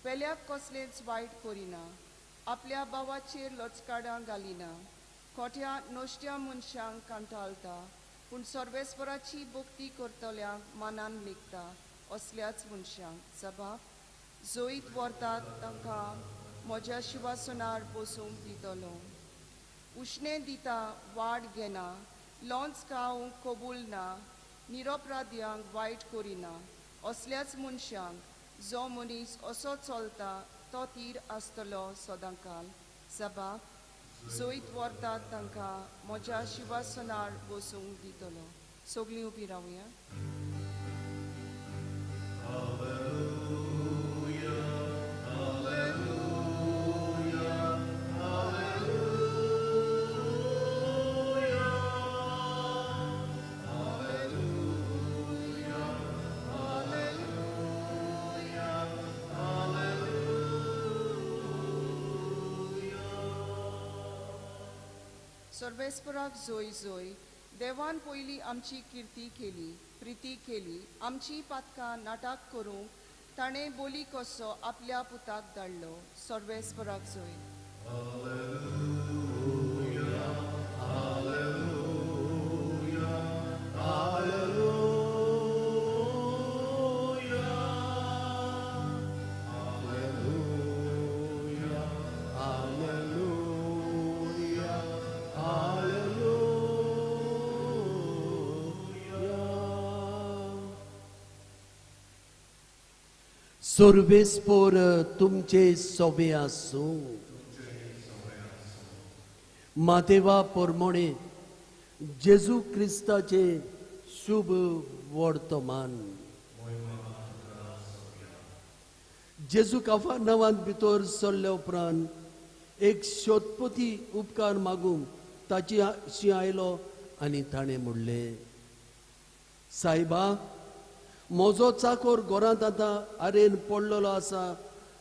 पेल्याक कसलेंच वायट करिना, आपल्या भावाचेर लचकाडां घालिना, खोट्या नश्ट्या मनशांक कंटाळटा, पूण सर्वेस्पराची भक्ती करतल्यांक मानान लेखता असल्याच मनशांक जबाब जैत व्हरतात तांकां म्हज्या शिवासनार बसूंक दितलो. उश्णें दिता, वाड घेना, लोंच खावंक कबूल ना, निरपराध्यांक वायट करिना असल्याच मनशांक जो मनीस असो चलता तो तीर आसतलो सदांकाल. जबाब जैत व्हरतात तांकां म्हज्या शिवासनार बसूंक दितलो. सगळीं उबी रावया. सर्वेस्पराक जोय जोय. देवान पयलीं आमची किर्ती केली, प्रिती केली, आमची पातकां नाटक करूंक ताणें बोली कसो आपल्या पुताक धाडलो. सर्वेस्पराक जोय. सर्वेस्पर तुमचे सोबे आसूं. मातेवा परमोणे जेजू क्रिस्ताचे शुभ वर्तमान. जेजू काफरनावांत भितर सरल्या उपरांत एक शोधपती उपकार मागूंक ताची शी आयलो आनी ताणें म्हणलें, सायबा, म्हजो चाकोर घरांत आतां आरेन पडलेलो आसा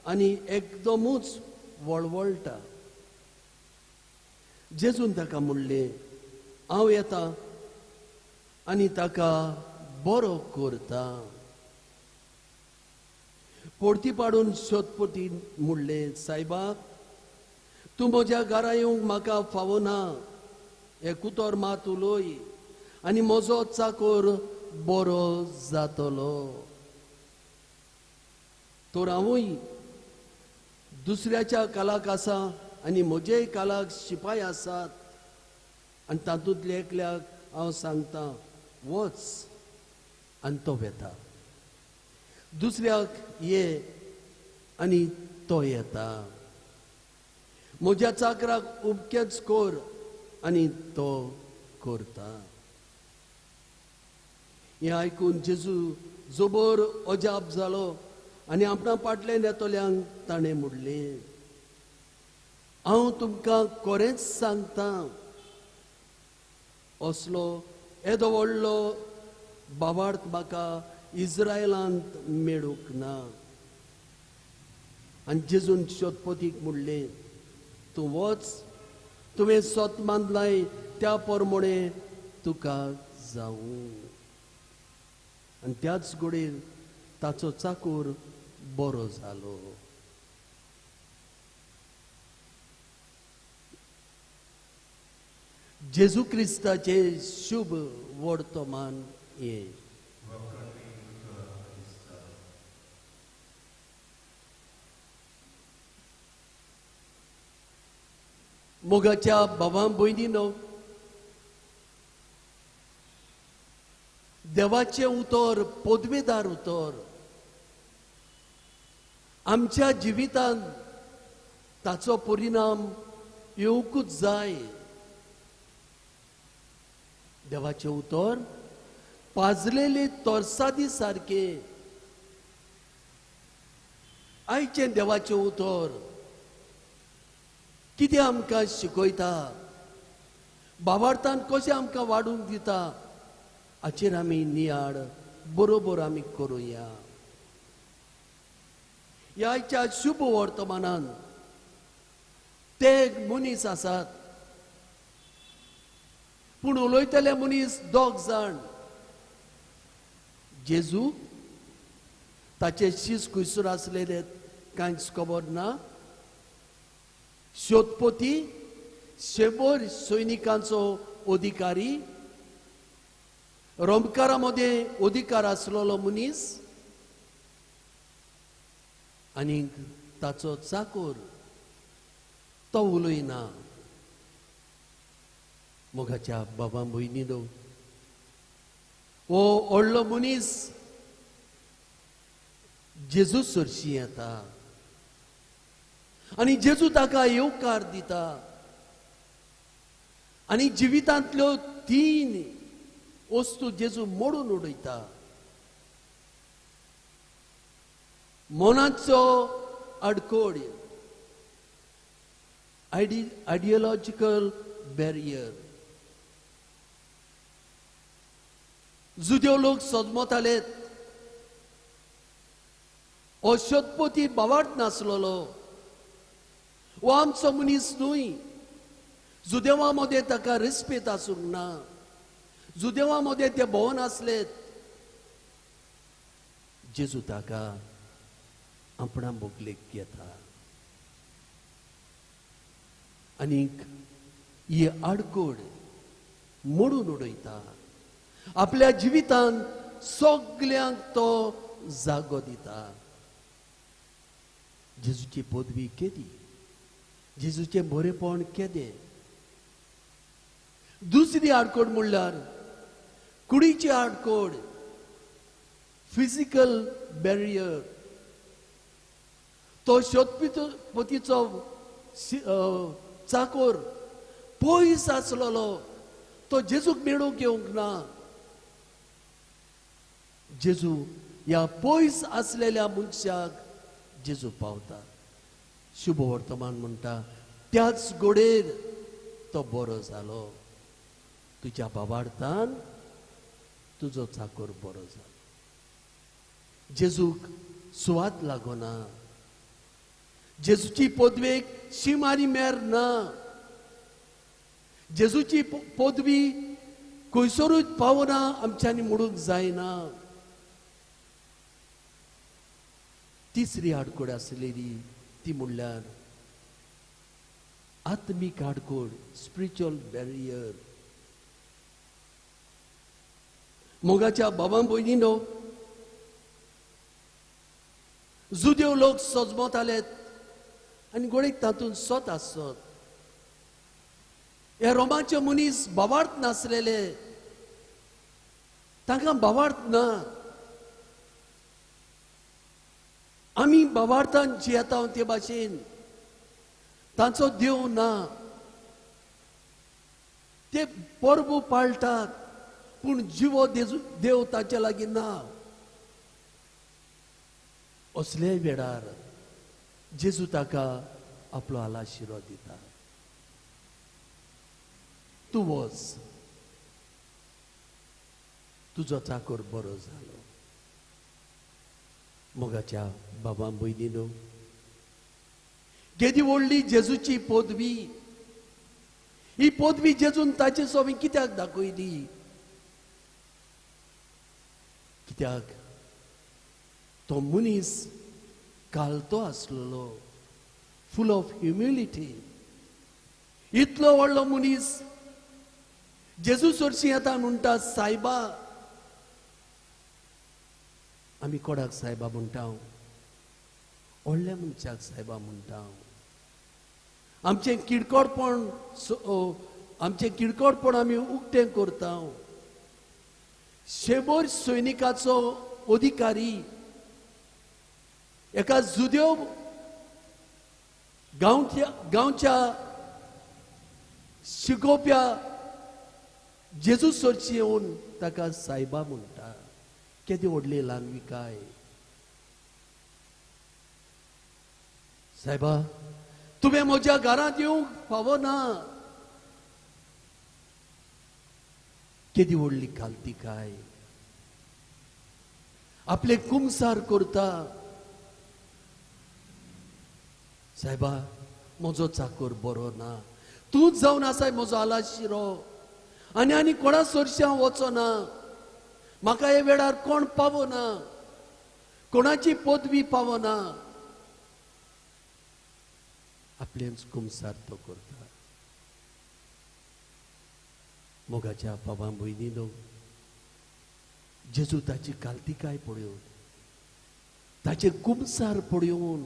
आनी एकदमूच वळवळटा. जेजून ताका म्हणलें, हांव येता आनी ताका बरो करता. परती पाडून शोधपती म्हणलें, सायबा, तूं म्हज्या घरा येवंक म्हाका फावना. एक उतर मात उलय आनी म्हजो चाकोर बरो जातलो. तर हांवूय दुसऱ्याच्या कालाक आसा आनी म्हजेय कालाक शिपाय आसात आनी तातूंतल्या एकल्याक हांव सांगता, वच, आनी तो वेता. दुसऱ्याक ये आनी तो येता. म्हज्या चाकराक उपकेच कर आनी तो करता. हें आयकून जेजू जबर अजाप जालो आनी आपणा पाटल्यान येतल्यांक ताणें म्हणलें, हांव तुमकां खरेंच सांगता, असलो येदो व्हडलो बावार्थ म्हाका इस्रायलांत मेळूंक ना. आनी जेजून शोधपतीक म्हणलें, तूं वच, तुवें सोत मानलाय त्या प्रमाणे तुका जावूं. आनी त्याच घडयेर ताचो चाकूर बरो जालो. जेजू क्रिस्ताचे शुभ वर्तमान हें. मोगाच्या भावां भयणीनो, देवाचें उतर पदवेदार उतर आमच्या जिवितांत ताचो परिणाम येवंकूच जाय. देवाचें उतर पाजलेले तरसादी सारकें. आयचें देवाचें उतर कितें आमकां शिकयता, भावार्थान कशें आमकां वाडूंक दिता, हाचेर आमी नियाळ बरोबर आमी करुया. ह्या आयच्या शुभ वर्तमानान ते मनीस आसात, पूण उलयतले मनीस दोग जाण. जेजू ताचे शीस खुयसर आसलेले कांयच खबर ना. शोधपती 100 सैनिकांचो अधिकारी, रोमकारा मदें अधिकार आसलेलो मनीस आनी ताचो चाकोर तो उलयना. मोगाच्या बाबा भयणीनो, हो व्हडलो मनीस जेजू सरशी येता आनी जेजू ताका येवकार दिता. आनी जिवितांतल्यो तीन वस्तू जेजू मोडून उडयता. मनाचो आडकोड, आयडियोलॉजिकल बॅरियर. जुदेव लोक सजमताले, हो शतपती बावाट नासलेलो, हो आमचो मनीस न्हय. जुदेवा मदें ताका रिस्पेत आसूंक ना, जुदेवा मदें ते भोंवन आसले. जेजू ताका आपणा बोगलेक घेता आनीक ही आडकोड मोडून उडयता. आपल्या जिवितांत सगल्यांक तो जागो दिता. जेजूची पदवी केदी, जेजूचें बरेपण केदें. दुसरी आडकोड म्हणल्यार कुडीची आडकोड, फिजिकल बॅरियर. तो शतपतीचो चाकोर पयस आसलेलो, तो जेजूक मेळूंक येवंक ना. जेजू ह्या पयस आसलेल्या मनशाक जेजू पावता. शुभ वर्तमान म्हणटा त्याच गोडेर तो बरो जालो. तुज्या बाबार्थान तुजो चाकोर बरो जालो. जेजूक सुवात लागना, जेजूची पदवेक शीम आनी मेर ना. जेजूची पदवी खंयसरूच पावना, आमच्यांनी म्हणूंक जायना. तिसरी आडकोड आसलेली ती म्हणल्यार आत्मीक आडकोड, स्पिरिच्युअल बॅरियर. मोगाच्या बाबा भयणीनो, जुदेव लोक सजमताले आनी गोळीक तातूंत सत आसत. हे रोमाचे मनीस बावार्थ नासलेले, तांकां बावार्थ ना. आमी बावार्थान जियेता ते भाशेन तांचो देव ना. ते परबो पाळटात पूण जिवो देव तांचे लागीं ना. असले वेळार जेजू ताका आपलो आलाशिरो दिता. तूं वच, तुजो चाकोर बरो जालो. मोगाच्या बाबा भयणीनो, केदी व्हडली जेजूची पदवी. ही पदवी जेजून ताचे सोबी कित्याक दाखयली? कित्याक तो मनीस कालतो आसलेलो, फूल ऑफ ह्युमिलिटी. इतलो व्हडलो मनीस जेजू सरशी येता म्हणटा सायबा. आमी कोणाक सायबा म्हणटा? व्हडल्या मनशाक सायबा म्हणटा. आमचें किडकोडपण, आमचें किडकोडपण आमी उक्तें करता. 100 सैनिकाचो अधिकारी एका जुदेव गांवच्या शिकोवप्या जेजू सरशी येवन ताका सायबा म्हणटा. केदी व्हडली ल्हानविकाय. सायबा, तुवें म्हज्या घरांत येवंक फावना. केदी व्हडली खालतिकाय. आपले कुमसार करता. सायबा, म्हजो चाकोर बरो ना, तूंच जावन आसाय म्हजो आलाशिरो, आनी आनी कोणा सरशी हांव वचना. म्हाका हे वेळार कोण पावना, कोणाची पदवी पावना. आपलेंच कुमसार तो करता. मोगाच्या बाबा भयणीनो, जेजू ताची कालतिकाय पळोवन, ताचे कुमसार पळोवन,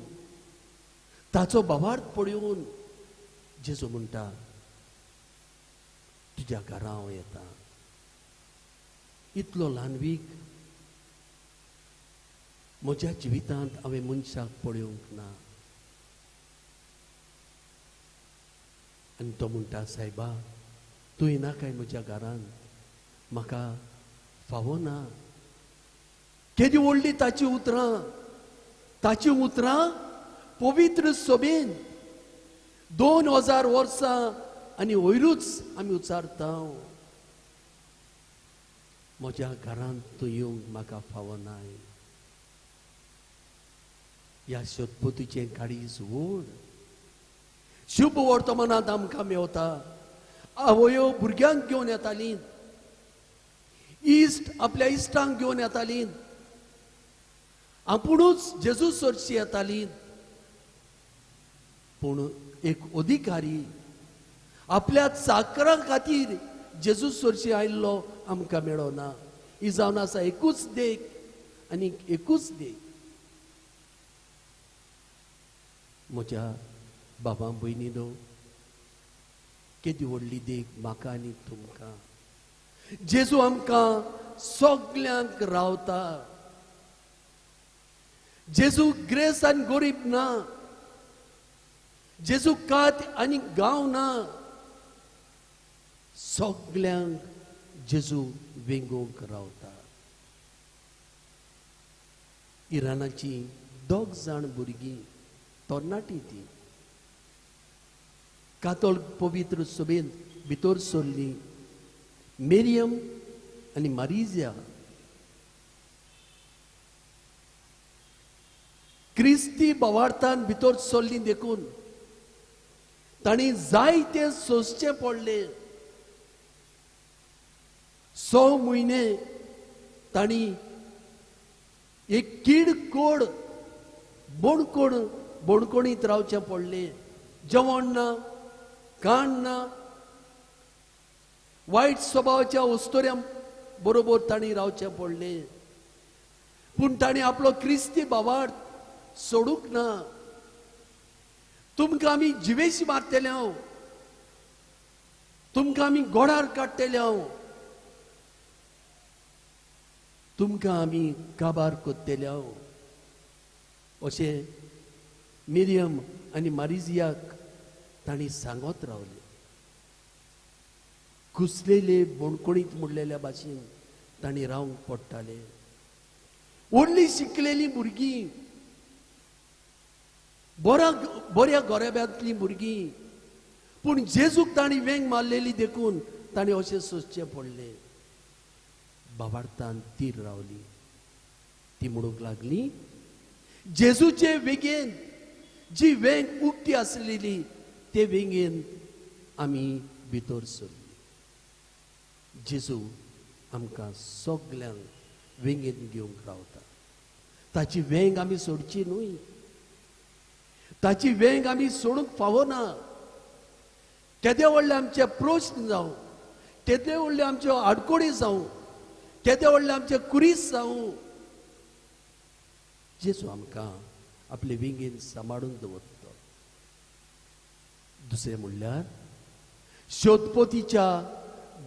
ताचो भावार्थ पळोवन जेजू म्हणटा तुज्या घरा हांव येता. इतलो ल्हानवीक म्हज्या जिवितांत हांवें मनशाक पळोवंक ना. आनी तो म्हणटा सायबा, तूं येनाकाय म्हज्या घरान, म्हाका फावो ना. केदी व्हडली ताची उतरां, ताची उतरां पवित्र सोबेन 2000 वर्सां आनी वयरूच आमी उचारता, म्हज्या घरांत तूं येवंक म्हाका फावो नाय. ह्या शतपथीचें काळीज व्हड. शुभ वर्तमानांत आमकां मेवता. आवयो भुरग्यांक घेवन येतालीं, इश्ट आपल्या इश्टांक घेवन येतालीं, आपुणूच जेजू सरशी येतालीं. पूण एक अधिकारी आपल्या चाकरां खातीर जेजू सरशी आयिल्लो आमकां मेळो ना. ही जावन आसा एकूच देख आनी एकूच देख. म्हज्या बाबा भयणीनो, केदी व्हडली देख म्हाका आनी तुमकां. जेजू आमकां सगल्यांक रावता. जेजू ग्रेस आनी गरीब ना, जेजू कात आनी गांव ना, सगल्यांक जेजू वेंगोवंक रावता. इराणाची 2 जाण भुरगीं तरणाटी ती कातोल पवित्र सभेंत भितर सरली, मेरियम आनी मारिजिया. क्रिस्ती बोवार्थान भितर सरली देखून तांणी जायते सोंसचें पडलें. 6 म्हयने तांणी एक कीड कोड बोणकोण बोणकोणीत रावचें पडलें. जेवण ना, काण ना, वायट स्वभावाच्या उस्तोऱ्यां बरोबर तांणी रावचें पडलें. पूण तांणी आपलो क्रिस्ती भावार्थ सोडूंक ना. तुमकां आमी जिवेशी मारतले हांव, तुमकां आमी गोडार काडटले हांव, तुमकां आमी काबार कोत्तले हांव, अशें मिरियम आनी मारिजियाक तांणी सांगत रावले. कुसलेले बोणकोणीत मुडलेल्या भाशेन तांणी रावंक पडटाले. व्हडली शिकलेली भुरगीं, बऱ्या गोरेब्यांतलीं भुरगीं, पूण जेजूक तांणी वेंग मारलेली देखून तांणी अशें सोंसचें पडलें. बाबार्थान तीर रावली. ती म्हणूंक लागली, जेजूचे वेगेन जी वेंग उक्ती आसलेली ते वेंगेन आमी भितर सरली. जेजू आमकां सगल्यांक वेंगेन घेवंक रावता. ताची वेंग आमी सोडची न्हय, ताची वेंग आमी सोडूंक फावना. केदे व्हडले आमचे प्रस्न जावं, केदे व्हडले आमच्यो आडकोडी जावं, केदे व्हडले आमचे कुरीस जावं, जेजू आमकां आपले वेंगेन सांबाळून दवरता. दुसरें म्हणल्यार शोधपोतीच्या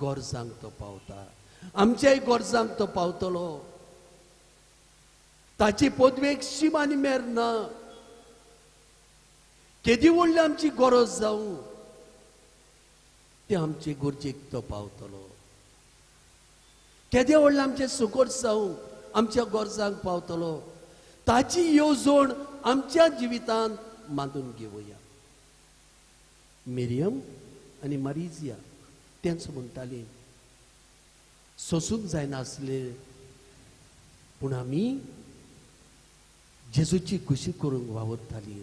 गरजांक तो पावता, आमच्याय गरजांक तो पावतलो. ताची पदवेक शीम आनी मेर ना. केदी व्हडली आमची गरज जावं, ते आमचे गरजेक तो पावतलो. केदे व्हडले आमचे सुकोर जावं, आमच्या गरजांक पावतलो. ताची येवजण आमच्या जिवितांत मानून घेवया. मिरियम आनी मारिजिया तेंच म्हणटाली, सोसूंक जायनासले, पूण आमी जेजूची खुशी करूंक वावुरताली.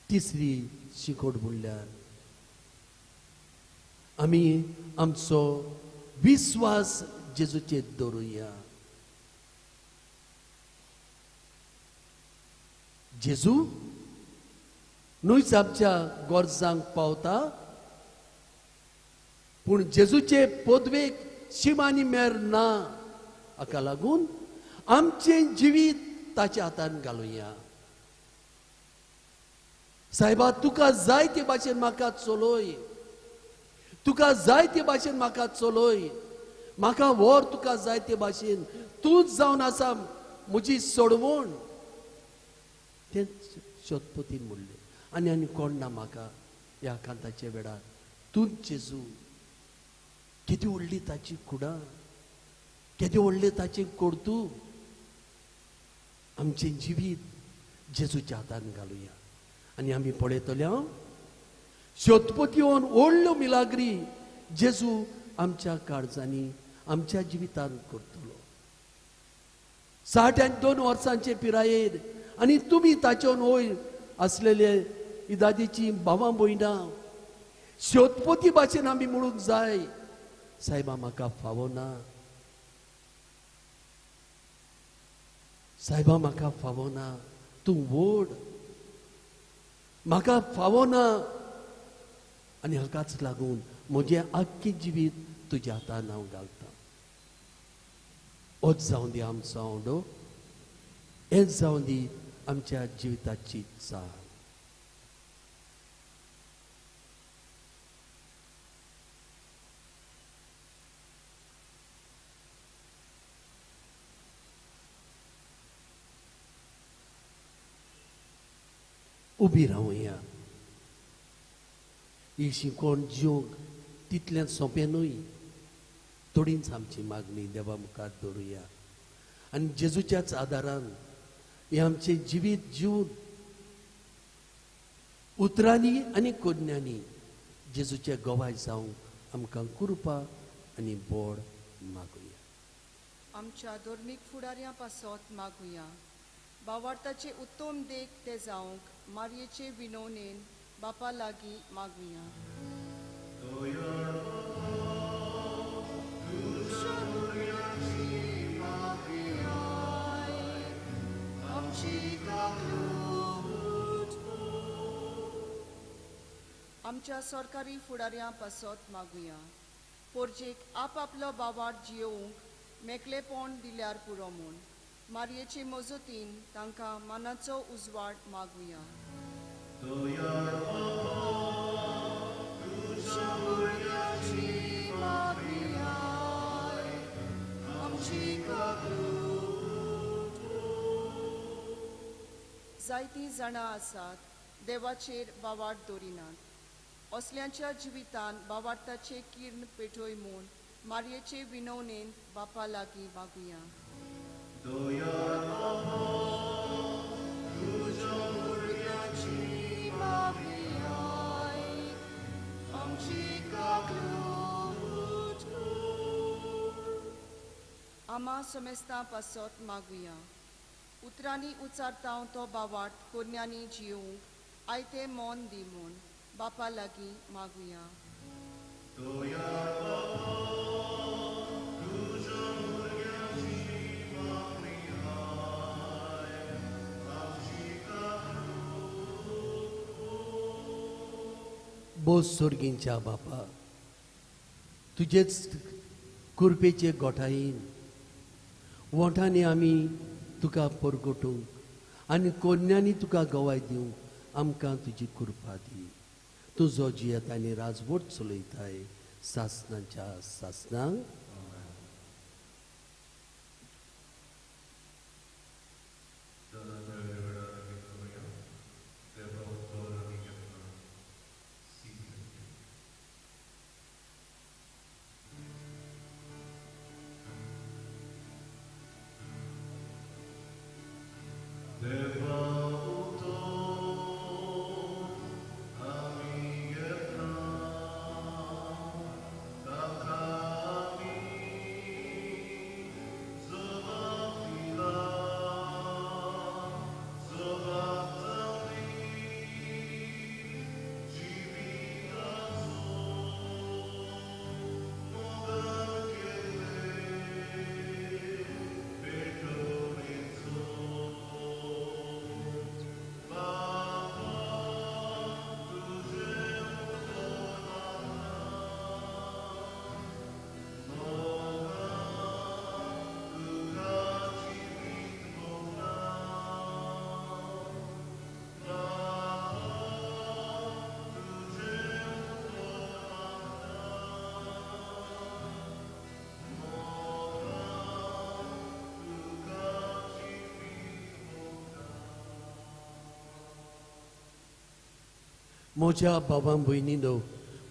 तिसरी शिकोड म्हणल्यार आमी आमचो विस्वास जेजूचेर दवरुया. जेजू न्हयच आमच्या गरजांक पावता, पूण जेजूचे पदवेक शीम आनी मेर ना. हाका लागून आमचें जिवीत ताच्या हातान घालुया. सायबा, तुका जाय ते भाशेन म्हाका चलय, तुका जाय ते भाशेन म्हाका चलय, म्हाका व्हर तुका जाय ते भाशेन, तूंच जावन आसा म्हजी सोडवण. तेंच शतपथीन म्हणलें. आनी आनी कोण ना म्हाका ह्या कांताच्या वेळार, तूं जेजू. केदी व्हडली ताची कुडां, केदें व्हडलें ताचें कर्तुब. आमचें जिवीत जेजूच्या हातान घालुया. आनी आमी पळयतले शतपथीवन व्हडल्यो मिलाग्री जेजू आमच्या काळजांनी आमच्या जिवितांत करतलो. 62 वर्सांचे पिरायेर आनी तुमी ताचेवन वयर आसलेले इदादीची भावां भयणां शतपथी भाशेन आमी म्हणूंक जाय, सायबा म्हाका फावो ना, सायबा म्हाका फावो ना, तूं व्हड, म्हाका फावो ना. आनी हाकाच लागून म्हजें आख्खें जिवीत तुज्या हातान हांव घालतां. होच जावं दी आमचो आवडो, हेच जावं दी आमच्या जिविताची चाल. उबी रावया. ही शिकोण जिवंक तितलें सोंपें न्हय. थोडीच आमची मागणी देवा मुखार दवरुया आनी जेजूच्याच आदारान हें आमचें जिवीत जिवन उतरांनी आनी कोन्यांनी जेजूचे गवाय जावंक आमकां कृपा आनी बोड मागुया. आमच्या धर्मीक फुडाऱ्यां पासत मागुया. बावार्थाचे उत्तम देख ते जावंक मारयेचे विनवणेन बापा लागीं मागुया. आमच्या सरकारी फुडाऱ्यां पासत मागुया. पोरजेक आपआपलो बावार्थ जियोवंक मेकळेपण दिल्यार पुरो म्हूण मारयेचे मजतीन तांकां मनाचो उजवाड मागुया. जायतीं जाणां आसात देवाचेर बावार्थ दवरिनात. असल्यांच्या जिवितान बावार्थाचे किर्ण पेटय म्हूण मारयेचे विनवणेन बापा लागीं मागुया. आमा समेस्तां पासत मागुया. उतरांनी उचारता तो बावार्थ कोन्यांनी जिवंक आयतें मन दी म्हूण बापा लागीं मागुया. बोस सोर्गींच्या बापा, तुजेच कुरपेचे गोठायेन वोंठांनी आमी तुका परगटूंक आनी कोन्यांनी तुका गवाय दिवंक आमकां तुजी कृपा दी. तुजो जियेत आनी राजवट चलयताय सासनाच्या सासनांक. म्हज्या बाबा भयणीनो,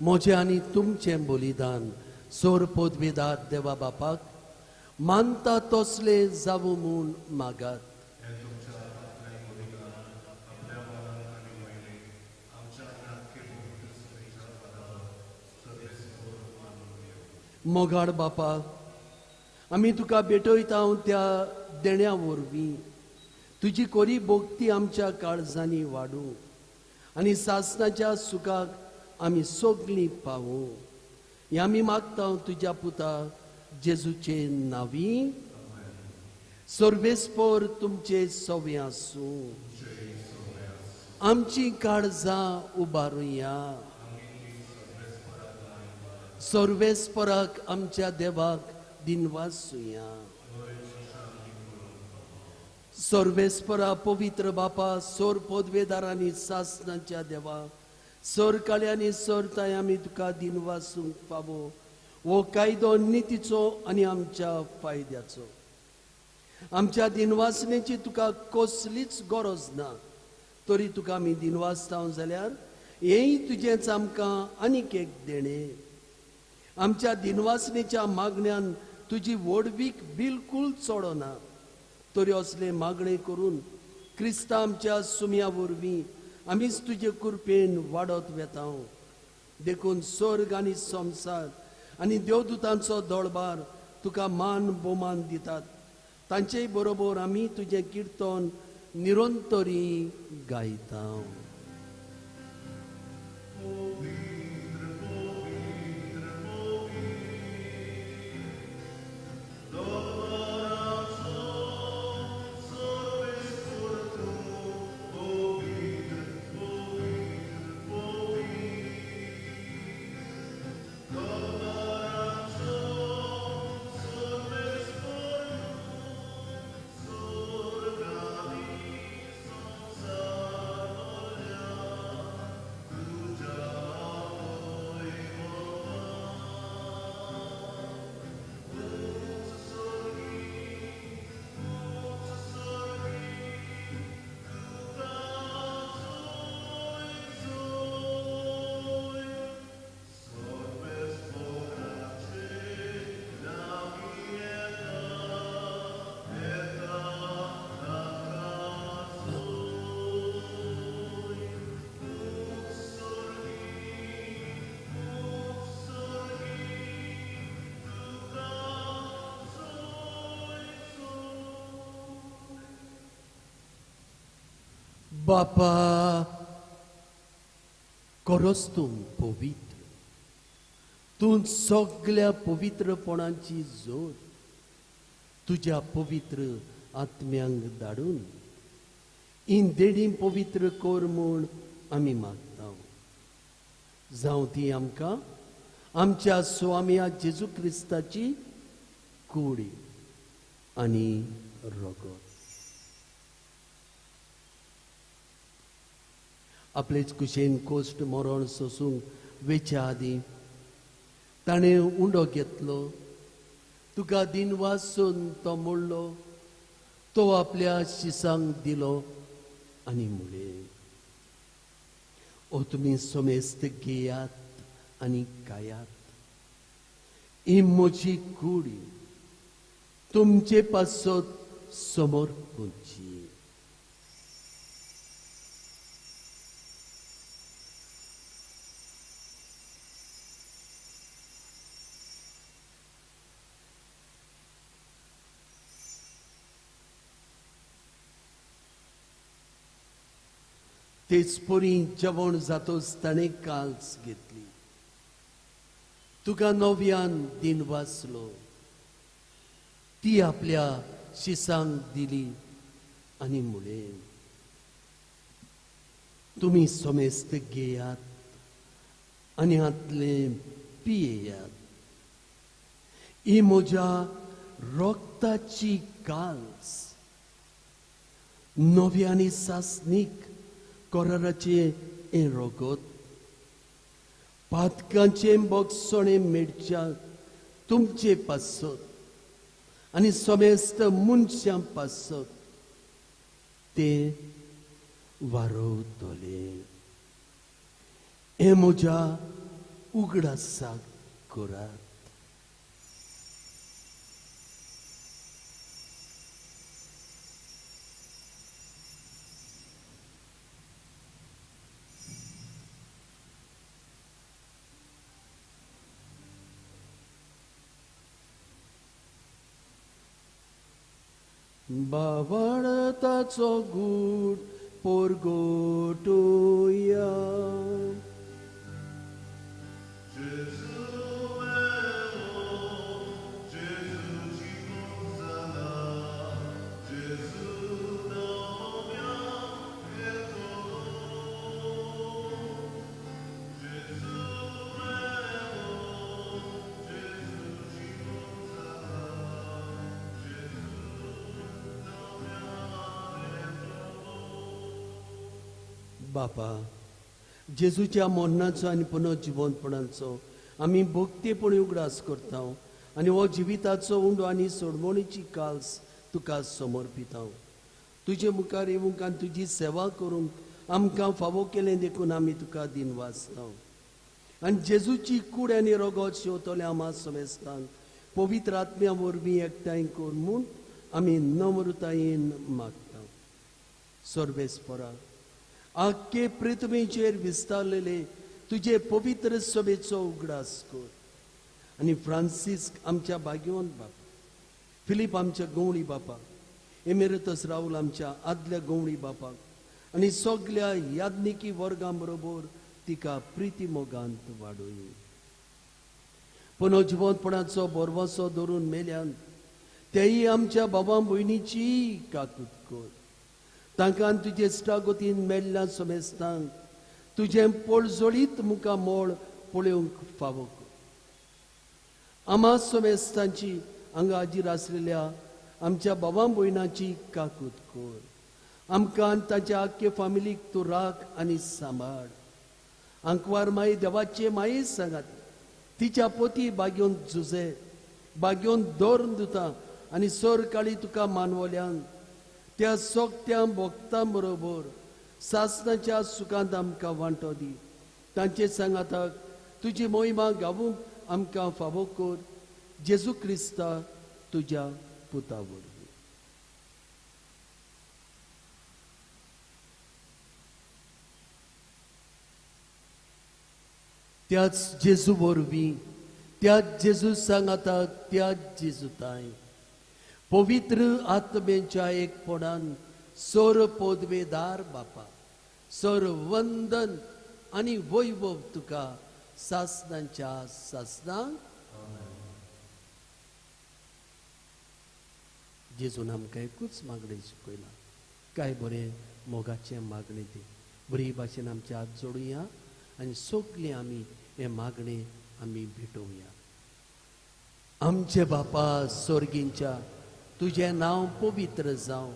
म्हजें आनी तुमचें बलिदान सोर पदवीदार देवा बापाक मानता तसले जावूं म्हूण मागात. मोगाळ बापा, आमी तुका भेटयता त्या देण्या वरवीं तुजी कोरी भक्ती आमच्या काळजांनी वाडूं आनी सासणाच्या सुखाक आमी सगळीं पावूं. हें आमी मागता तुज्या पुता जेजूचे नांवी. सर्वेस्पर तुमचे सवे आसूं. आमची काळजां उबारुया. सर्वेस्पराक आमच्या देवाक दिनवासुया. सर्वेस्परा पवित्र बापा, सोर पदवेदारांनी सासणाच्या देवा, सोर काळ्यांनी सोर ताय आमी तुका दिनवासूंक फावो हो कायदो नितीचो आनी आमच्या फायद्याचो. आमच्या दिनवासनेची तुका कसलीच गरज ना, तरी तुका आमी दिनवासता जाल्यार हेंय तुजेंच आमकां आनीक एक देणें. आमच्या दिनवासनेच्या मागण्यान तुजी व्हडवीक बिलकूल चडना, तरी असले मागणे करून क्रिस्ता आमच्या सुम्या वरवीं आमीच तुजे कृपेन वाडत वेता. देखून स्वर्ग आनी संवसार आनी देवदूतांचो दळबार तुका मान भोवमान दितात. तांचे बरोबर आमी तुजें किर्तन निरंतरी गायता. बापा, खरोच तूं पवित्र, तूं सगळ्या पवित्रपणाची जोड तुज्या पवित्र आत्म्यांक धाडून हीं देणीं पवित्र कर म्हूण आमी मागता. जावं ती आमकां आमच्या स्वाम्या जेजू क्रिस्ताची कुडी आनी रगत. आपलेच कुशेन कोश्ट मरण सोसूंक वेच्या आदीं ताणें उंडो घेतलो, तुका दिनवासून तो मोडलो, तो आपल्या शिसांक दिलो आनी म्हणलें, ओ तुमी समेस्त घेयात आनी खायात, ही म्हजी कुडी तुमचे पासत समर्पूची. तेच परी जेवण जातोच ताणें काल्स घेतली, तुका नव्यान दिन वाचलो, ती आपल्या शिसांक दिली आनी म्हणलें, तुमी समेस्त घेयात आनी हातलें पियेयात, ही म्हज्या रक्ताची काल्स, नव्या आनी सासणीक कराराचें हें रगत, पातकांचें बगसणें मेळच्या तुमचे पासत आनी समेस्त मनशां पासत तें वारवतलें. हें म्हज्या उगडासाक करात. बावळताचो गूट पोरगोटुया. बापा, जेजूच्या मरणाचो आनी पुनर्जिवंतपणाचो आमी भक्तीपणी उगडास करता आनी हो जिविताचो उंडो आनी सोडवणीची काल्स तुका समर्पिता. तुजे मुखार येवंक आनी तुजी सेवा करूंक आमकां फावो केलें देखून आमी तुका दिनवासता. आनी जेजूची कूड आनी रगत शेवतले आमा समेस्तांक पवित्र आत्म्या वरवीं एकठांय कर म्हूण आमी नम्रतायेन मागता. सर्वेस्परा, आख्खे पृथ्वीचेर विस्तारलेले तुजे पवित्र सभेचो उगडास कर आनी फ्रांसिस्क आमच्या भाग्यवंत बापा, फिलीप आमच्या गवळी बापा, एमेरतस राहुल आमच्या आदल्या गवळी बापाक आनी सगल्या याज्ञिकी वर्गां बरोबर तिका प्रिती मोगांत वाडोय. पुनर्जिवंतपणाचो भरवंसो धरून मेल्यान तेय आमच्या बाबा भयणीची काकूत कर. तांकां तुजे इश्टागतीन मेल्ल्या समेस्तांक तुजें पोळजोळीत मुखामळ पळोवंक फावो कर. आमा समेस्तांची हांगा हाजीर आसलेल्या आमच्या बाबा भयणाची काकूत कर. आमकां ताच्या आख्खे फामिलीक तूं राख आनी सांबाळ. आंकवार माई देवाचे माई सांगात तिच्या पोती बागेवन झुजे बागेवन दौर दिता आनी सर काळी तुका मानवल्यान त्या सोगत्या भोगतां बरोबर सासनाच्या सुखांत आमकां वांटो दी. तांचे सांगाताक तुजी मोहिमा गावूंक आमकां फावो कर. जेजू क्रिस्ता तुज्या पुता वरवीं. त्याच जेजू वरवीं, त्याच जेजू सांगाताक, त्याच जेजू ताय पवित्र आत्म्याच्या एकपणान सर पदवेदार बापा, सर वंदन आनी वैभव तुका सासनाच्या सासनाक. जेजून आमकां एकूच मागणें शिकयलां, काय बरें मोगाचें मागणें तें. बरी भाशेन आमचे हात जोडुया आनी सगळीं आमी हें मागणें आमी भेटोवया. आमचे बापा स्वर्गींच्या, तुजें नांव पवित्र जावं,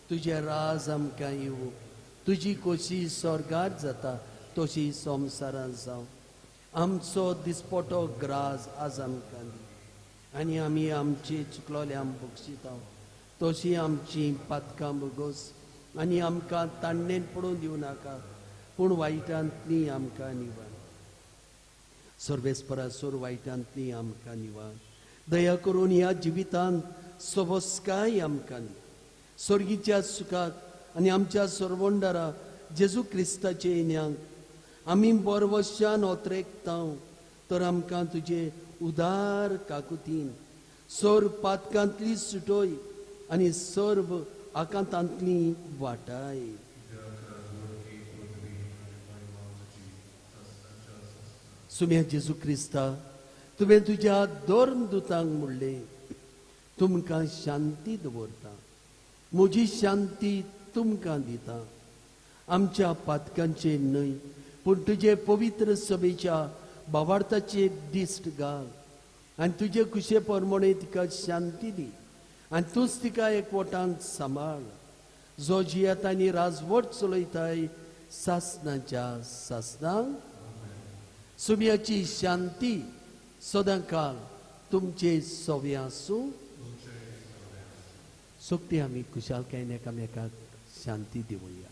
तुजें राज आमकां येवं, तुजी खोशी स्वर्गार जाता तशी संवसारांत जावं. आमचो दिसपटो ग्रास आज आमकां दी आनी आमी आमची चुकलोले आम बक्षिता तशी आमची पातकां बोगोस आनी आमकां ताणणेन पडून दिवं नाका, पूण वायटांतली आमकां निवार. सर्वेस्परा सोर वायटांतली आमकां निवार. दया करून ह्या जिवितांत सवस्काय आमकां दी. स्वर्गीच्या सुखाक आनी आमच्या सर्वंडारा जेजू क्रिस्ताचे येण्याक आमी बरवशान ओतरेकता तर आमकां तुजे उदार काकुतीन सर्व पातकांतली सुटोय आनी सर्व आकांतांतली वाटाय. सुम्या जेजू क्रिस्ता, तुवें तुज्या दोन दुतांक म्हणलें, तुमकां शांती दवरता, म्हजी शांती तुमकां दिता. आमच्या पातकांचे न्हय पूण तुजे पवित्र सभेच्या बावार्थाचे दिश्ट घाल आनी तुजे खुशे प्रमाणे तिका शांती दी आनी तूंच तिका एकवटान सांबाळ. जो जियेता आनी राजवट चलयताय सासनाच्या सासनाक. सुम्याची शांती सदांकाल तुमचे सवे आसूं. सोगटी आमी खुशालकायेन एकामेकाक शांती दिवया.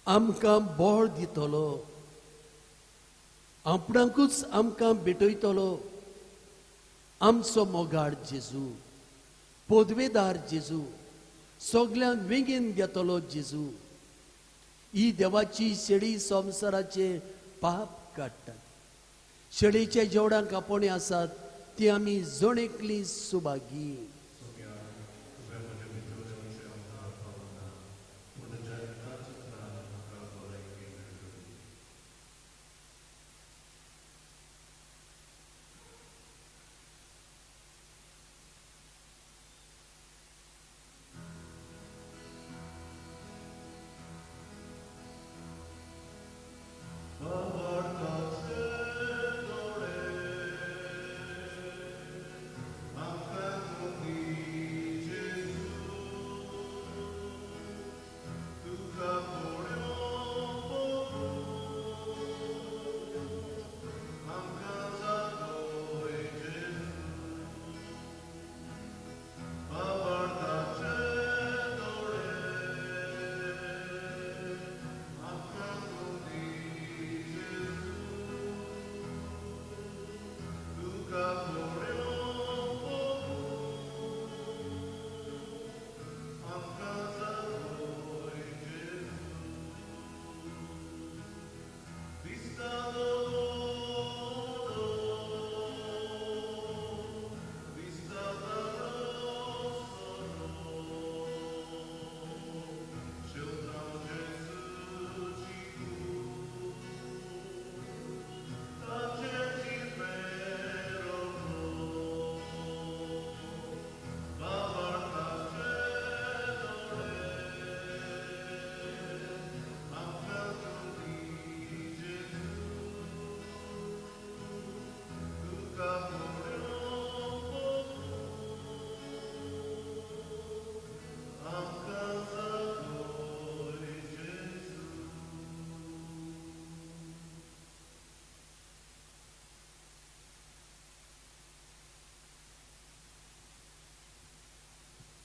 आमकां बळ दितलो, आपणाकूच आमकां भेटयतलो आमचो मोगाळ जेजू, पदवेदार जेजू, सगल्यांक वेंगेन घेतलो जेजू. ही देवाची शेळी संवसाराचे पाप काडटात. शेळीचे जेवणाक आपोवणे आसात ती आमी जण एकली सुभागी.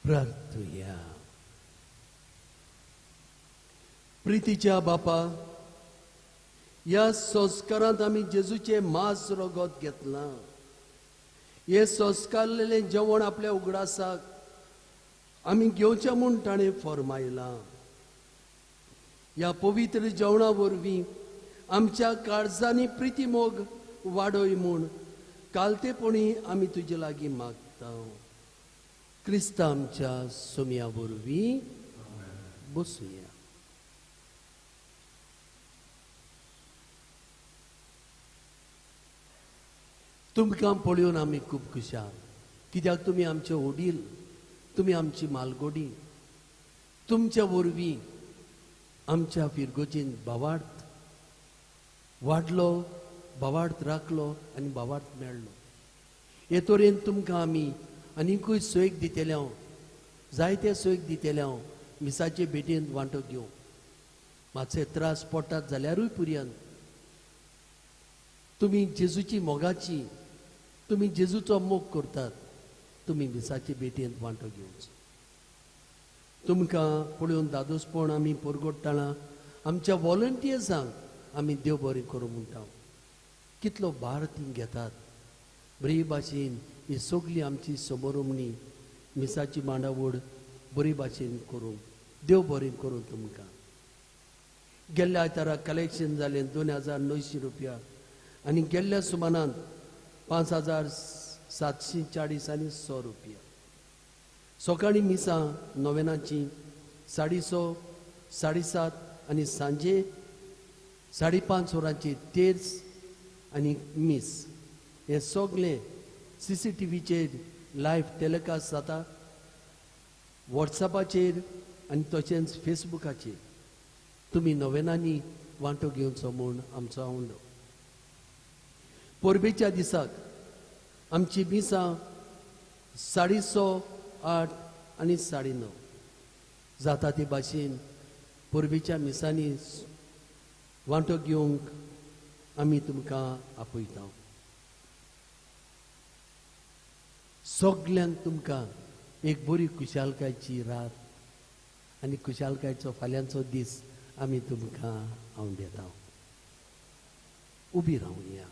प्रार्थुया. प्रितीच्या बापा, ह्या संस्कारांत आमी जेजूचें मांस रगत घेतलां. हें संस्कारलेलें जेवण आपल्या उगडासाक आमी घेवचें म्हूण ताणें फर्मायलां. ह्या पवित्र जेवणा वरवीं आमच्या काळजांनी प्रिती मोग वाडय म्हूण कालतेपणी आमी तुजे लागीं मागता. क्रिस्ता आमच्या सोम्या वरवीं. बसुया. तुमकां पळोवन आमी खूब खुशाल, कित्याक तुमी आमचे वडील, तुमी आमची मालगोडी. तुमच्या वरवीं आमच्या फिरगोजीन भावार्थ वाडलो, भावार्थ राखलो आनी भावार्थ मेळ्ळो. हे तरेन तुमकां आमी आनीकूय सोयीक दितले हांव, जायते सोयीक दितले हांव. मिसाचे भेटेंत वांटो घेवं, मातशे त्रास पडटात जाल्यारूय पुरयान तुमी जेजूची मोगाची, तुमी जेजूचो मोग करतात, तुमी मिसाचे भेटेंत वांटो घेवचो. तुमकां पळोवन दादोसपण आमी परगोडटाना आमच्या वॉलंटियर्सांक आमी देव बरें करूं म्हणटा. कितलो भार ती घेतात बरी भाशेन. ही सगळी आमची समोरमणी मिसाची मांडावळ बरी भाशेन करूंक देव बरें करूं तुमकां. गेल्ल्या आयतारा कलेक्शन जालें 2900 रुपया आनी गेल्ल्या सुमानांत 5740 आनी 100 रुपया. सकाळीं मिसां नोवेनाची 6:30, 7:30 आनी सांजे 5:30 वरांची तेर्स आनी मीस. हें सगळें CCTVचेर लायव्ह टेलिकास्ट जाता, वॉट्सएपाचेर आनी तशेंच फेसबुकाचेर. तुमी नोवेनांनी वांटो घेवचो म्हूण आमचो आवंडो. परबेच्या दिसाक आमची मिसां 6:30, 8 आनी 9:30 जाता. ते भाशेन परबेच्या मिसांनी वांटो घेवंक आमी तुमकां आपयता. सगल्यांक तुमकां एक बरी खुशालकायची रात आनी खुशालकायचो फाल्यांचो दीस आमी तुमकां हांव दिता. उबी रावया.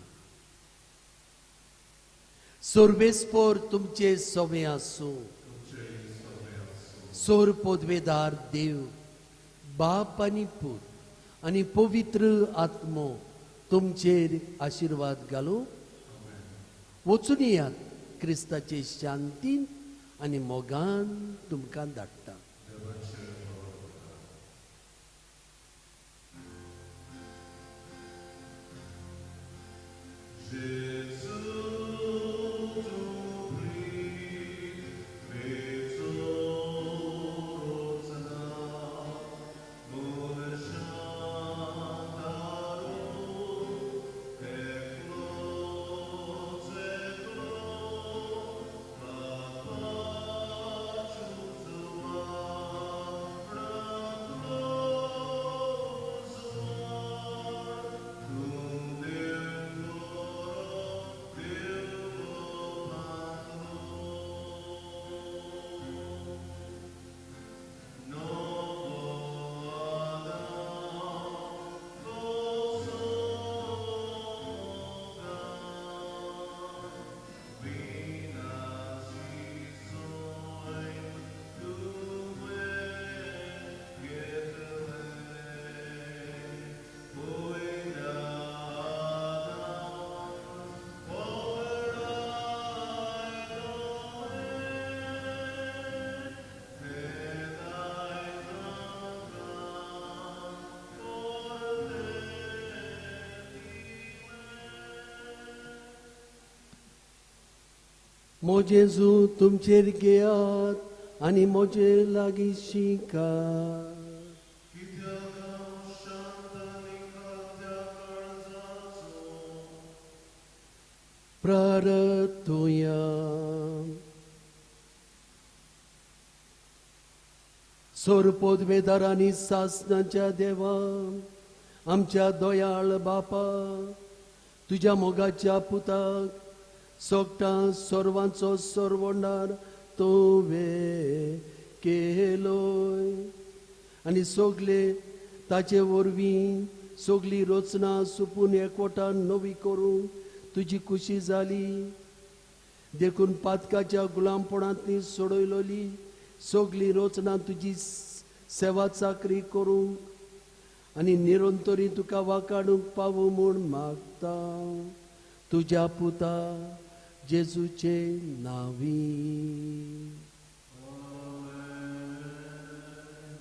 सर्वेस्पोर तुमचे सोवे आसूं. सोर पदवेदार देव बाप आनी पूत आनी पवित्र आत्मो तुमचेर आशिर्वाद घालूं. वचून येयात क्रिस्ताचे शांतीन आनी मोगान तुमकां धाडटा. म्हजें तुमचेर घेयात आनी म्हजे लागीं शिकात. प्रार्थुया. सोरपोदवेदार आनी सासणाच्या देवा, आमच्या दयाळ बापा, तुज्या मोगाच्या पुताक सोगटां सर्वांचो सर्वणार तुवें केलोय आनी सगले ताचे वरवीं सगली रचना सुपून एकवटान नवी करूंक तुजी खुशी जाली. देखून पातकाच्या गुलामपणांतली सोडयलोली सगली रचना तुजी सेवा चाकरी करूंक आनी निरंतरी तुका वाकाडूंक पावूं म्हूण मागता तुज्या पुता जेजूचे नांवी.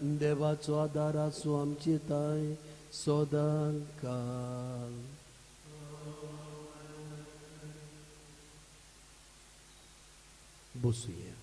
देवाचो आदार आसूं आमचे ताय सदां काल. बसुया.